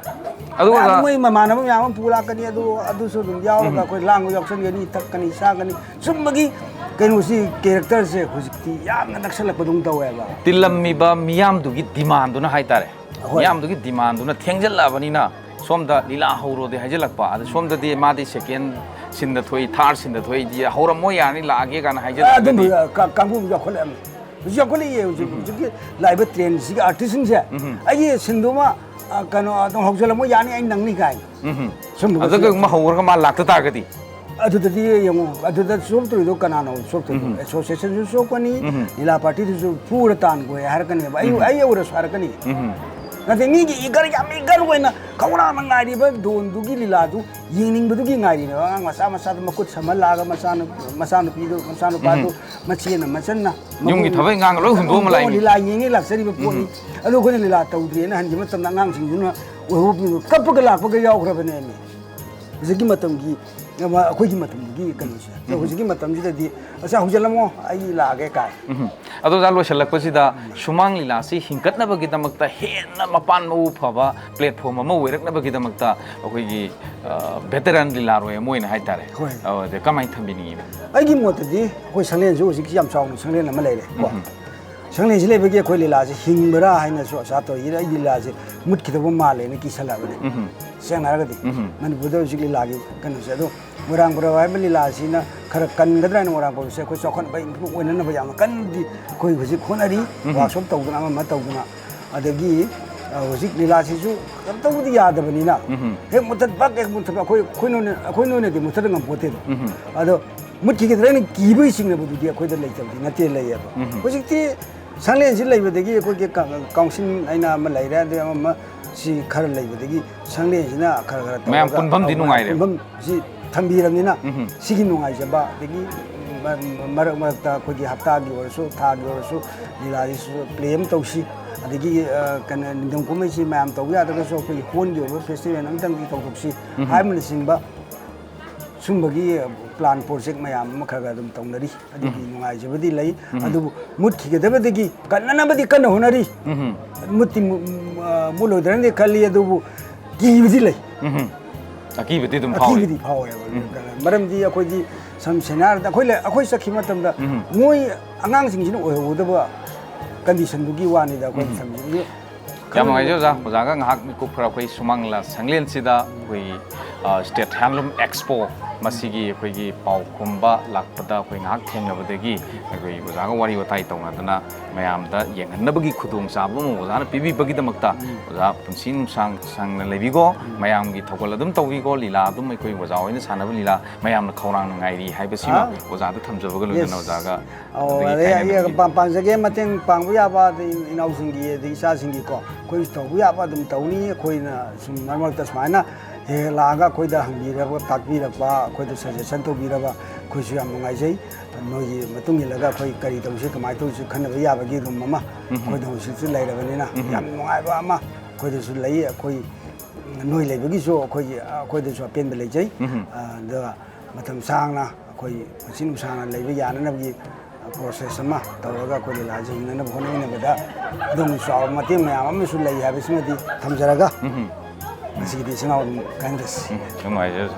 ꯑꯗꯨ ꯃꯌꯥꯝ ꯑꯣꯖꯥ ꯃꯣꯏ ꯃꯃꯥꯟꯅꯕ ꯃꯌꯥꯝ ꯑꯃ ꯄꯨ ꯂꯥꯛꯀꯅꯤ, ꯑꯗꯨ, ꯑꯗꯨꯁꯨ ꯑꯗꯨꯝ ꯌꯥꯎꯔꯒ ꯎꯝ꯫ ꯑꯩꯈꯣꯏ ꯂꯥꯡꯕ ꯌꯥꯎꯁꯟꯒꯅꯤ, ꯊꯛꯀꯅꯤ, ꯆꯥꯒꯅꯤ꯫ ꯁꯨꯝꯕꯒꯤ ꯀꯩꯅꯣꯁꯤ, characterꯁꯦ ꯍꯧꯖꯤꯛꯇꯤ ꯌꯥꯝꯅ ꯅꯛꯁꯜꯂꯛꯄꯗꯧꯅ ꯇꯧꯋꯦꯕ꯫ ꯇꯤꯜꯂꯝꯃꯤꯕ ꯃꯤꯌꯥꯝꯗꯨꯒꯤ demandꯗꯨꯅ ꯍꯥꯏꯇꯥꯔꯦ꯫ ꯍꯣꯏ꯫ ꯃꯤꯌꯥꯝꯗꯨꯒꯤ demandꯗꯨꯅ ꯊꯦꯡꯖꯤꯜꯂꯛꯑꯕꯅꯤꯅ ꯁꯣꯝꯗ ꯂꯤꯂꯥ ꯍꯧꯔꯣꯗꯤ ꯍꯥꯏꯖꯤꯜꯂꯛꯄ, ꯑꯗ ꯁꯣꯝꯗꯗꯤ ꯃꯥꯗꯤ ꯁꯦꯀꯦꯟ ꯁꯤꯟꯗ ꯊꯣꯛꯏ, ꯊꯥꯔꯠ ꯁꯤꯟꯗ ꯊꯣꯛꯏꯗꯤ ꯍꯧꯔꯝꯃꯣ, ꯌꯥꯔꯅꯤ, ꯂꯥꯛꯑꯒꯦ ꯀꯥꯏꯅ ꯍꯥꯏꯖꯤꯜꯂꯛꯑꯒꯗꯤ? ꯑꯗꯨꯝꯕ ꯀꯥ-, ꯀꯥꯡꯕꯨ ꯌꯥꯎꯈꯠꯂꯛꯑꯕꯅꯤ꯫ ꯍꯧꯖꯤꯛ ꯌꯥꯎꯈꯠꯂꯛꯏꯌꯦ꯫ ꯍꯧꯖꯤꯛ, ꯎꯝ꯫ ꯍꯧꯖꯤꯛꯀꯤ ꯂꯥꯛꯏꯕ ꯇ꯭ꯔꯦꯟꯁꯤꯒꯤ ꯑꯥꯔꯇꯤꯁꯁꯤꯡꯁꯦ, ꯎꯝ꯫ "ꯑꯩꯒꯤ ꯁꯤꯟꯗꯨꯃ, ꯑ, ꯀꯩꯅꯣ, ꯑꯗꯨꯝ ꯍꯧꯖꯤꯜꯂꯝꯃꯣ, ꯌꯥꯅꯤ, ꯑꯩ ꯅꯪꯅꯤ" ꯀꯥꯏꯅ꯫ ꯎꯝ꯫ ꯁꯨꯝꯕ ꯑꯗꯨꯒ ꯀꯩꯒꯨꯝꯕ ꯍꯧꯔꯒ ꯃꯥ ꯂꯥꯛꯇ ꯇꯥꯔꯒꯗꯤ? ꯑꯗꯨꯗꯗꯤ ꯌꯦꯡꯉꯣ, ꯑꯗꯨꯗ ꯆꯣꯞꯇꯣꯏꯗꯣ ꯀꯅꯥꯅꯣ ꯆꯣꯞꯇꯣꯏꯗꯣ? ꯎꯝ꯫ ꯑꯦꯁꯣꯁꯤꯌꯦꯁꯟꯁꯨ ꯆꯣꯞꯀꯅꯤ, ꯎꯝ꯫ ꯂꯤꯂꯥ ꯄꯥꯔꯇꯤꯗꯨꯁꯨ ꯐꯨꯔ ꯇꯥꯟꯈꯣꯏ ꯍꯥꯏꯔꯛꯀꯅꯦꯕ꯫ ꯑꯩ, ꯎꯝ꯫ ꯑꯩ ꯑꯣꯏꯔꯁꯨ ꯍꯥꯏꯔꯛꯀꯅꯤ꯫ ꯎꯝ꯫ ꯅꯠꯇꯦ, ꯃꯤꯒꯤ ꯏꯒꯔ, ꯌꯥꯝ ꯏꯒꯔ ꯑꯣꯏꯅ ꯈꯧꯔꯥꯡꯅ ꯉꯥꯏꯔꯤꯕ ꯗꯣꯟꯗꯨꯒꯤ ꯂꯤꯂꯥꯗꯨ ꯌꯦꯡꯅꯤꯡꯕꯗꯨꯒꯤ ꯉꯥꯏꯔꯤꯅꯦꯕ꯫ ꯑꯉꯥꯡ ꯃꯆꯥ ꯃꯆꯥꯗꯨ ꯃꯈꯨꯠ ꯁꯝꯍꯜꯂꯛꯑꯒ ꯃꯆꯥꯅꯨ-, ꯃꯆꯥꯅꯨꯄꯤꯗꯨ, ꯃꯆꯥꯅꯨꯄꯥꯗꯨ, ꯎꯝ꯫ ꯃꯆꯦꯅ ꯃꯆꯟꯅ ꯌꯨꯝꯒꯤ ꯃꯕꯨꯡ-, ꯊꯕꯛ ꯏꯪꯈꯥꯡꯒ ꯂꯣꯏ ꯍꯨꯟꯗꯣꯛꯑꯝꯃ ꯂꯥꯛꯏꯅꯤ꯫ ꯂꯤꯂꯥ ꯌꯦꯡꯉꯦ ꯂꯥꯛꯆꯔꯤꯕ ꯄꯣꯠꯅꯤ꯫ ꯎꯝ꯫ ꯑꯗꯨ ꯑꯩꯈꯣꯏꯅ ꯂꯤꯂꯥ ꯇꯧꯗ꯭ꯔꯦꯅ ꯍꯟꯈꯤꯕ ꯃꯇꯝꯗ ꯑꯉꯥꯡꯁꯤꯡꯗꯨꯅ ꯑꯣꯏꯍꯧꯕ ꯀꯞꯄꯒ ꯂꯥꯛꯄꯒ ꯌꯥꯎꯈ꯭ꯔꯕꯅꯦꯃꯤ꯫ ꯍꯧꯖꯤꯛꯀꯤ ꯃꯇꯝꯒꯤ, ꯑꯃ, ꯑꯩꯈꯣꯏꯒꯤ ꯃꯇꯝꯗꯨꯒꯤ ꯀꯩꯅꯣꯁꯦ꯫ ꯑꯗꯣ ꯎꯝ꯫ ꯍꯧꯖꯤꯛꯀꯤ ꯃꯇꯝꯁꯤꯗꯗꯤ, "ꯑꯁ, ꯍꯧꯖꯤꯜꯂꯝꯃꯣ, ꯑꯩ ꯂꯥꯛꯑꯒꯦ" ꯀꯥꯏ꯫ ꯎꯝ꯫ ꯑꯗꯣ ꯑꯣꯖꯥ, ꯂꯣꯏꯁꯤꯜꯂꯛꯄꯁꯤꯗ ꯁꯨꯃꯥꯡ ꯂꯤꯂꯥꯁꯤ ꯍꯤꯡꯒꯠꯅꯕꯒꯤꯗꯃꯛꯇ ꯍꯦꯟꯅ ꯃꯄꯥꯟ ꯃꯄꯨ ꯐꯕ ꯄ꯭ꯂꯦꯠꯐꯣꯝ ꯑꯃ ꯑꯣꯏꯔꯛꯅꯕꯒꯤꯗꯃꯛꯇ ꯑꯩꯈꯣꯏꯒꯤ, ꯑ, ꯚꯦꯇꯔꯟ ꯂꯤꯂꯥꯔꯣꯏ ꯑꯃ ꯑꯣꯏꯅ ꯍꯥꯏꯇꯥꯔꯦ꯫ ꯍꯣꯏ꯫ ꯑ, ꯑꯗ ꯀꯃꯥꯏꯅ ꯊꯝꯕꯤꯅꯤꯡꯉꯤ? ꯑꯩꯒꯤ ꯃꯣꯠꯇꯗꯤ ꯑꯩꯈꯣꯏ ꯁꯪꯂꯦꯟꯁꯨ ꯍꯧꯖꯤꯛꯁꯤ ꯌꯥꯝ ꯆꯥꯎꯅ ꯁꯪꯂꯦꯟ ꯑꯃ ꯂꯩꯔꯦ ꯀꯣ꯫ ꯎꯝ꯫ ꯁꯪꯂꯦꯟꯁꯤ ꯂꯩꯕꯒꯤ ꯑꯩꯈꯣꯏ ꯂꯤꯂꯥꯁꯦ ꯍꯤꯡꯕ꯭ꯔꯥ ꯍꯥꯏꯅꯁꯨ ꯑꯁꯥ ꯇꯧꯔꯤ꯫ ꯑꯩ ꯂꯤꯂꯥꯁꯦ ꯃꯨꯠꯈꯤꯗꯧꯕ ꯃꯥꯜꯂꯦꯅ ꯀꯤꯁꯜꯂꯛꯑꯕꯅꯦ꯫ ꯎꯝ꯫ ꯁꯦꯡꯅ ꯍꯥꯏꯔꯒꯗꯤ ꯎꯝ꯫ ꯃꯅꯤꯄꯨꯔꯗ ꯍꯧꯖꯤꯛ ꯂꯤꯂꯥꯒꯤ ꯀꯩꯅꯣꯁꯦ꯫ ꯑꯗꯣ ꯃꯣꯏꯔꯥꯡ ꯕꯣꯔꯥ ꯍꯥꯏꯕ ꯂꯤꯂꯥꯁꯤꯅ ꯈꯔ ꯀꯟꯒꯗ꯭ꯔꯥ ꯍꯥꯏꯅ ꯃꯣꯏꯔꯥꯡ ꯕꯣꯔꯥꯁꯦ ꯑꯩꯈꯣꯏ ꯆꯥꯎꯈꯠꯅꯕ improve ꯑꯣꯏꯅꯅꯕ ꯌꯥꯝꯅ ꯀꯟꯅꯗꯤ ꯑꯩꯈꯣꯏ ꯍꯧꯖꯤꯛ ꯍꯣꯠꯅꯔꯤ꯫ ꯎꯝ꯫ Workshop ꯇꯧꯗꯅ ꯑꯃ ꯑꯃ ꯇꯧꯗꯅ꯫ ꯑꯗꯒꯤ, ꯑ, ꯍꯧꯖꯤꯛ ꯂꯤꯂꯥꯁꯤꯁꯨ ꯀꯩꯝꯇꯕꯨꯗꯤ ꯌꯥꯗꯕꯅꯤꯅ ꯎꯝ꯫ ꯍꯦꯛ ꯃꯨꯠꯊꯠ, ꯕꯛ ꯍꯦꯛ ꯃꯨꯠꯊꯠꯄ ꯑꯩꯈꯣꯏ, ꯑꯩꯈꯣꯏ ꯅꯣꯏꯅ, ꯑꯩꯈꯣꯏ ꯅꯣꯏꯅꯗꯤ ꯃꯨꯠꯊꯠꯄ ꯉꯝꯄꯣꯠꯇꯦꯗꯣ꯫ ꯎꯝ꯫ ꯑꯗꯣ ꯃꯨꯠꯈꯤꯒꯗ꯭ꯔꯥ ꯍꯥꯏꯅ ꯀꯤꯕꯒꯤ ꯆꯤꯡꯅꯕꯗꯨꯗꯤ ꯑꯩꯈꯣꯏꯗ ꯂꯩꯇꯕꯗꯤ ꯅꯠꯇꯦ, ꯂꯩꯌꯦꯕ꯫ ꯎꯝ꯫ ꯍꯧꯖꯤꯛꯇꯤ ꯁꯪꯂꯦꯟꯁꯤ ꯂꯩꯕꯗꯒꯤ ꯑꯩꯈꯣꯏꯒꯤ ꯀ-, ꯀꯥꯎꯟꯁꯤꯜ ꯍꯥꯏꯅ ꯑꯃ ꯂꯩꯔꯦ, ꯑꯗꯩ ꯑꯃ ꯑꯃ ꯁꯤ ꯈꯔ ꯂꯩꯕꯗꯒꯤ ꯁꯪꯂꯦꯟꯁꯤꯅ ꯈꯔ ꯈꯔ ꯃꯌꯥꯝ ꯇꯧꯔꯒ ꯄꯨꯟꯐꯝꯗꯤ ꯃꯌꯥꯝ ꯅꯨꯡꯉꯥꯏꯔꯦ꯫ ꯄꯨꯟꯐꯝꯁꯤ ꯊꯝꯕꯤꯔꯕꯅꯤꯅ ꯎꯝ꯫ ꯁꯤꯒꯤ ꯅꯨꯡꯉꯥꯏꯖꯕ, ꯑꯗꯒꯤ ꯃ-, ꯃꯔꯛ ꯃꯔꯛꯇ ꯑꯩꯈꯣꯏꯒꯤ ꯍꯞꯇꯥꯒꯤ ꯑꯣꯏꯔꯁꯨ ꯊꯥꯒꯤ ꯑꯣꯏꯔꯁꯨ ꯂꯤꯂꯥꯁꯤꯁꯨ ꯄ꯭ꯂꯦ ꯑꯃ ꯇꯧꯁꯤ, ꯑꯗꯒꯤ, ꯑ, ꯀꯩꯅꯣ, ꯅꯤꯡꯊꯧ ꯀꯨꯝꯍꯩꯁꯤ ꯃꯌꯥꯝ ꯇꯧꯕ ꯌꯥꯗ꯭ꯔꯒꯁꯨ ꯑꯩꯈꯣꯏꯒꯤ ꯍꯣꯜꯒꯤ ꯑꯣꯏꯕ ꯐꯦꯁꯇꯤꯚꯦꯜ ꯑꯃꯇꯪꯗꯤ ꯇꯧꯊꯣꯛꯁꯤ ꯎꯝ꯫ ꯍꯥꯏꯕꯅꯆꯤꯡꯕ ꯁꯨꯝꯕꯒꯤ ꯄ꯭ꯂꯥꯟ ꯄ꯭ꯔꯣꯖꯦꯛ ꯃꯌꯥꯝ ꯑꯃ ꯈꯔ ꯈꯔ ꯑꯗꯨꯝ ꯇꯧꯅꯔꯤ꯫ ꯑꯗꯨꯒꯤ ꯎꯝ꯫ ꯅꯨꯡꯉꯥꯏꯖꯕꯗꯤ ꯂꯩ꯫ ꯎꯝ꯫ ꯑꯗꯨꯕꯨ ꯃꯨꯠꯈꯤꯒꯗꯕꯗꯒꯤ ꯀꯟꯅꯅꯕꯗꯤ ꯀꯟꯅ ꯍꯣꯠꯅꯔꯤ꯫ ꯎꯝ꯫ ꯃꯨꯠꯇꯤ ꯃꯨ-, ꯑ, ꯃꯨꯠꯂꯣꯏꯗ꯭ꯔꯅꯗꯤ ꯈꯜꯂꯤ, ꯑꯗꯨꯕꯨ ꯀꯤꯕꯗꯤ ꯂꯩ꯫ ꯎꯝ꯫ ꯑꯀꯤꯕꯗꯤ ꯑꯗꯨꯝ ꯐꯥꯎꯔꯤ꯫ ꯑꯀꯤꯕꯗꯤ ꯐꯥꯎꯋꯦꯕ꯫ ꯎꯝ꯫ ꯃꯔꯝꯗꯤ ꯑꯩꯈꯣꯏꯗꯤ ꯁꯝ ꯁꯦꯡꯅ ꯍꯥꯏꯔꯕꯗ ꯑꯩꯈꯣꯏ ꯂꯩ-, ꯑꯩꯈꯣꯏ ꯆꯠꯈꯤꯕ ꯃꯇꯝꯗ ꯎꯝ꯫ ꯃꯣꯏ ꯑꯉꯥꯡꯁꯤꯡꯁꯤꯅ ꯑꯣꯏꯍꯧꯒꯗꯕ ꯀꯟꯗꯤꯁꯟꯗꯨꯒꯤ ꯋꯥꯅꯤꯗ ꯑꯩꯈꯣꯏꯅ ꯎꯝ꯫ ꯊꯝꯃꯤꯁꯦ꯫ ꯑꯗꯨ ꯌꯥꯝ ꯅꯨꯡꯉꯥꯏꯖꯩ ꯑꯣꯖꯥ꯫ ꯑꯣꯖꯥꯒ ꯉꯥꯏꯍꯥꯛ ꯃꯤꯀꯨꯞ ꯈꯔ ꯑꯩꯈꯣꯏ ꯁꯨꯃꯥꯡ ꯂꯤꯂꯥ ꯁꯪꯂꯦꯟꯁꯤꯗ ꯑꯩꯈꯣꯏꯒꯤ, ꯑ, State Handloom Expo, ꯃꯁꯤꯒꯤ ꯑꯩꯈꯣꯏꯒꯤ ꯄꯥꯎ ꯈꯨꯝꯕ ꯂꯥꯛꯄꯗ ꯑꯩꯈꯣꯏ ꯉꯥꯏꯍꯥꯛ ꯊꯦꯡꯅꯕꯗꯒꯤ ꯑꯩꯈꯣꯏ ꯑꯣꯖꯥꯒ ꯋꯥꯔꯤ ꯋꯥꯇꯥꯏ ꯇꯧꯅꯗꯅ ꯃꯌꯥꯝꯗ ꯌꯦꯡꯍꯟꯅꯕꯒꯤ ꯈꯨꯗꯣꯡꯆꯥꯕ ꯑꯃ ꯑꯣꯖꯥꯅ ꯄꯤꯕꯤꯕꯒꯤꯗꯃꯛꯇ ꯑꯣꯖꯥ ꯄꯨꯟꯁꯤ ꯅꯨꯡꯁꯥꯡ ꯁꯥꯡꯅ ꯂꯩꯕꯤꯀꯣ꯫ ꯃꯌꯥꯝꯒꯤ ꯊꯧꯒꯜ ꯑꯗꯨꯝ ꯇꯧꯕꯤꯀꯣ꯫ ꯂꯤꯂꯥ ꯑꯗꯨꯝ ꯑꯩꯈꯣꯏ ꯑꯣꯖꯥ ꯍꯣꯏꯅ ꯁꯥꯟꯅꯕ ꯂꯤꯂꯥ ꯃꯌꯥꯝꯅ ꯈꯧꯔꯥꯡꯅ ꯉꯥꯏꯔꯤ ꯍꯥꯏꯕꯁꯤꯃ ꯑꯥ꯫ ꯑꯣꯖꯥꯗ ꯊꯝꯖꯕꯒ ꯂꯣꯏꯅꯅ Yes꯫ ꯑꯣꯖꯥꯒ ꯑꯧ, ꯑꯗꯒꯤ ꯑꯗꯩ ꯀꯥꯏꯅꯕꯒꯤ ꯑꯩ ꯄꯥꯝ-, ꯄꯥꯝꯖꯒꯦ ꯃꯇꯦꯡ ꯄꯥꯡꯕ ꯌꯥꯕ, ꯑꯗꯩ ꯏꯅꯥꯎꯁꯤꯡꯒꯤ, ꯑꯗꯩ ꯏꯆꯥꯁꯤꯡꯒꯤꯀꯣ, ꯑꯩꯈꯣꯏ ꯇꯧꯕ ꯌꯥꯕ ꯑꯗꯨꯝ ꯇꯧꯅꯤ꯫ ꯑꯩꯈꯣꯏꯅ ꯁꯨꯝ ꯃꯔꯛ ꯃꯔꯛꯇ ꯁꯨꯃꯥꯏꯅ ꯍꯦꯛ ꯍꯦꯛ ꯂꯥꯛꯑꯒ ꯑꯩꯈꯣꯏꯗ ꯍꯪꯕꯤꯔꯕ, ꯇꯥꯛꯄꯤꯔꯛꯄ, ꯑꯩꯈꯣꯏꯗ suggestion ꯇꯧꯕꯤꯔꯕ, ꯑꯩꯈꯣꯏꯁꯨ ꯌꯥꯝ ꯅꯨꯡꯉꯥꯏꯖꯩ꯫ ꯅꯣꯏꯒꯤ ꯃꯇꯨꯡ ꯏꯜꯂꯒ ꯑꯩꯈꯣꯏ ꯀꯔꯤ ꯇꯧꯁꯤ, ꯀꯃꯥꯏꯅ ꯇꯧꯁꯤ ꯈꯟꯅꯕ ꯌꯥꯕꯒꯤ room ꯑꯃ ꯎꯝ꯫ ꯑꯩꯈꯣꯏꯗ ꯍꯧꯖꯤꯛꯁꯨ ꯂꯩꯔꯕꯅꯤꯅ ꯎꯝ꯫ ꯌꯥꯝ ꯅꯨꯡꯉꯥꯏꯕ ꯑꯃ ꯑꯩꯈꯣꯏꯗꯁꯨ ꯂꯩ꯫ ꯑꯩꯈꯣꯏ ꯅꯣꯏ ꯂꯩꯕꯒꯤꯁꯨ ꯑꯩꯈꯣꯏꯒꯤ, ꯑꯩꯈꯣꯏꯗꯁꯨ ꯑꯄꯦꯟꯕ ꯂꯩꯖꯩ꯫ ꯎꯝ꯫ ꯑꯗꯨꯒ ꯃꯇꯝ ꯁꯥꯡꯅ ꯑꯩꯈꯣꯏ ꯄꯨꯟꯁꯤ ꯅꯨꯡꯁꯥꯡꯅ ꯂꯩꯕ ꯌꯥꯅꯅꯕꯒꯤ process ꯑꯃ ꯇꯧꯔꯒ ꯑꯩꯈꯣꯏ ꯂꯤꯂꯥꯁꯦ ꯍꯤꯡꯅꯅꯕ ꯍꯣꯠꯅꯃꯤꯟꯅꯕꯗ ꯑꯗꯣꯝꯒꯤꯁꯨ ꯆꯥꯎꯕ ꯃꯇꯦꯡ ꯃꯌꯥꯝ ꯑꯃꯁꯨ ꯂꯩ ꯍꯥꯏꯕꯁꯤꯃꯗꯤ ꯊꯝꯖꯔꯒ ꯎꯝ꯫ ꯉꯁꯤꯒꯤꯗꯤ ꯏꯆꯤꯟ ꯏꯅꯥꯎ ꯑꯗꯨꯝ ꯀꯥꯏꯅꯔꯁꯤ꯫ ꯎꯝ, ꯌꯥꯝ ꯅꯨꯡꯉꯥꯏꯖꯔꯦ꯫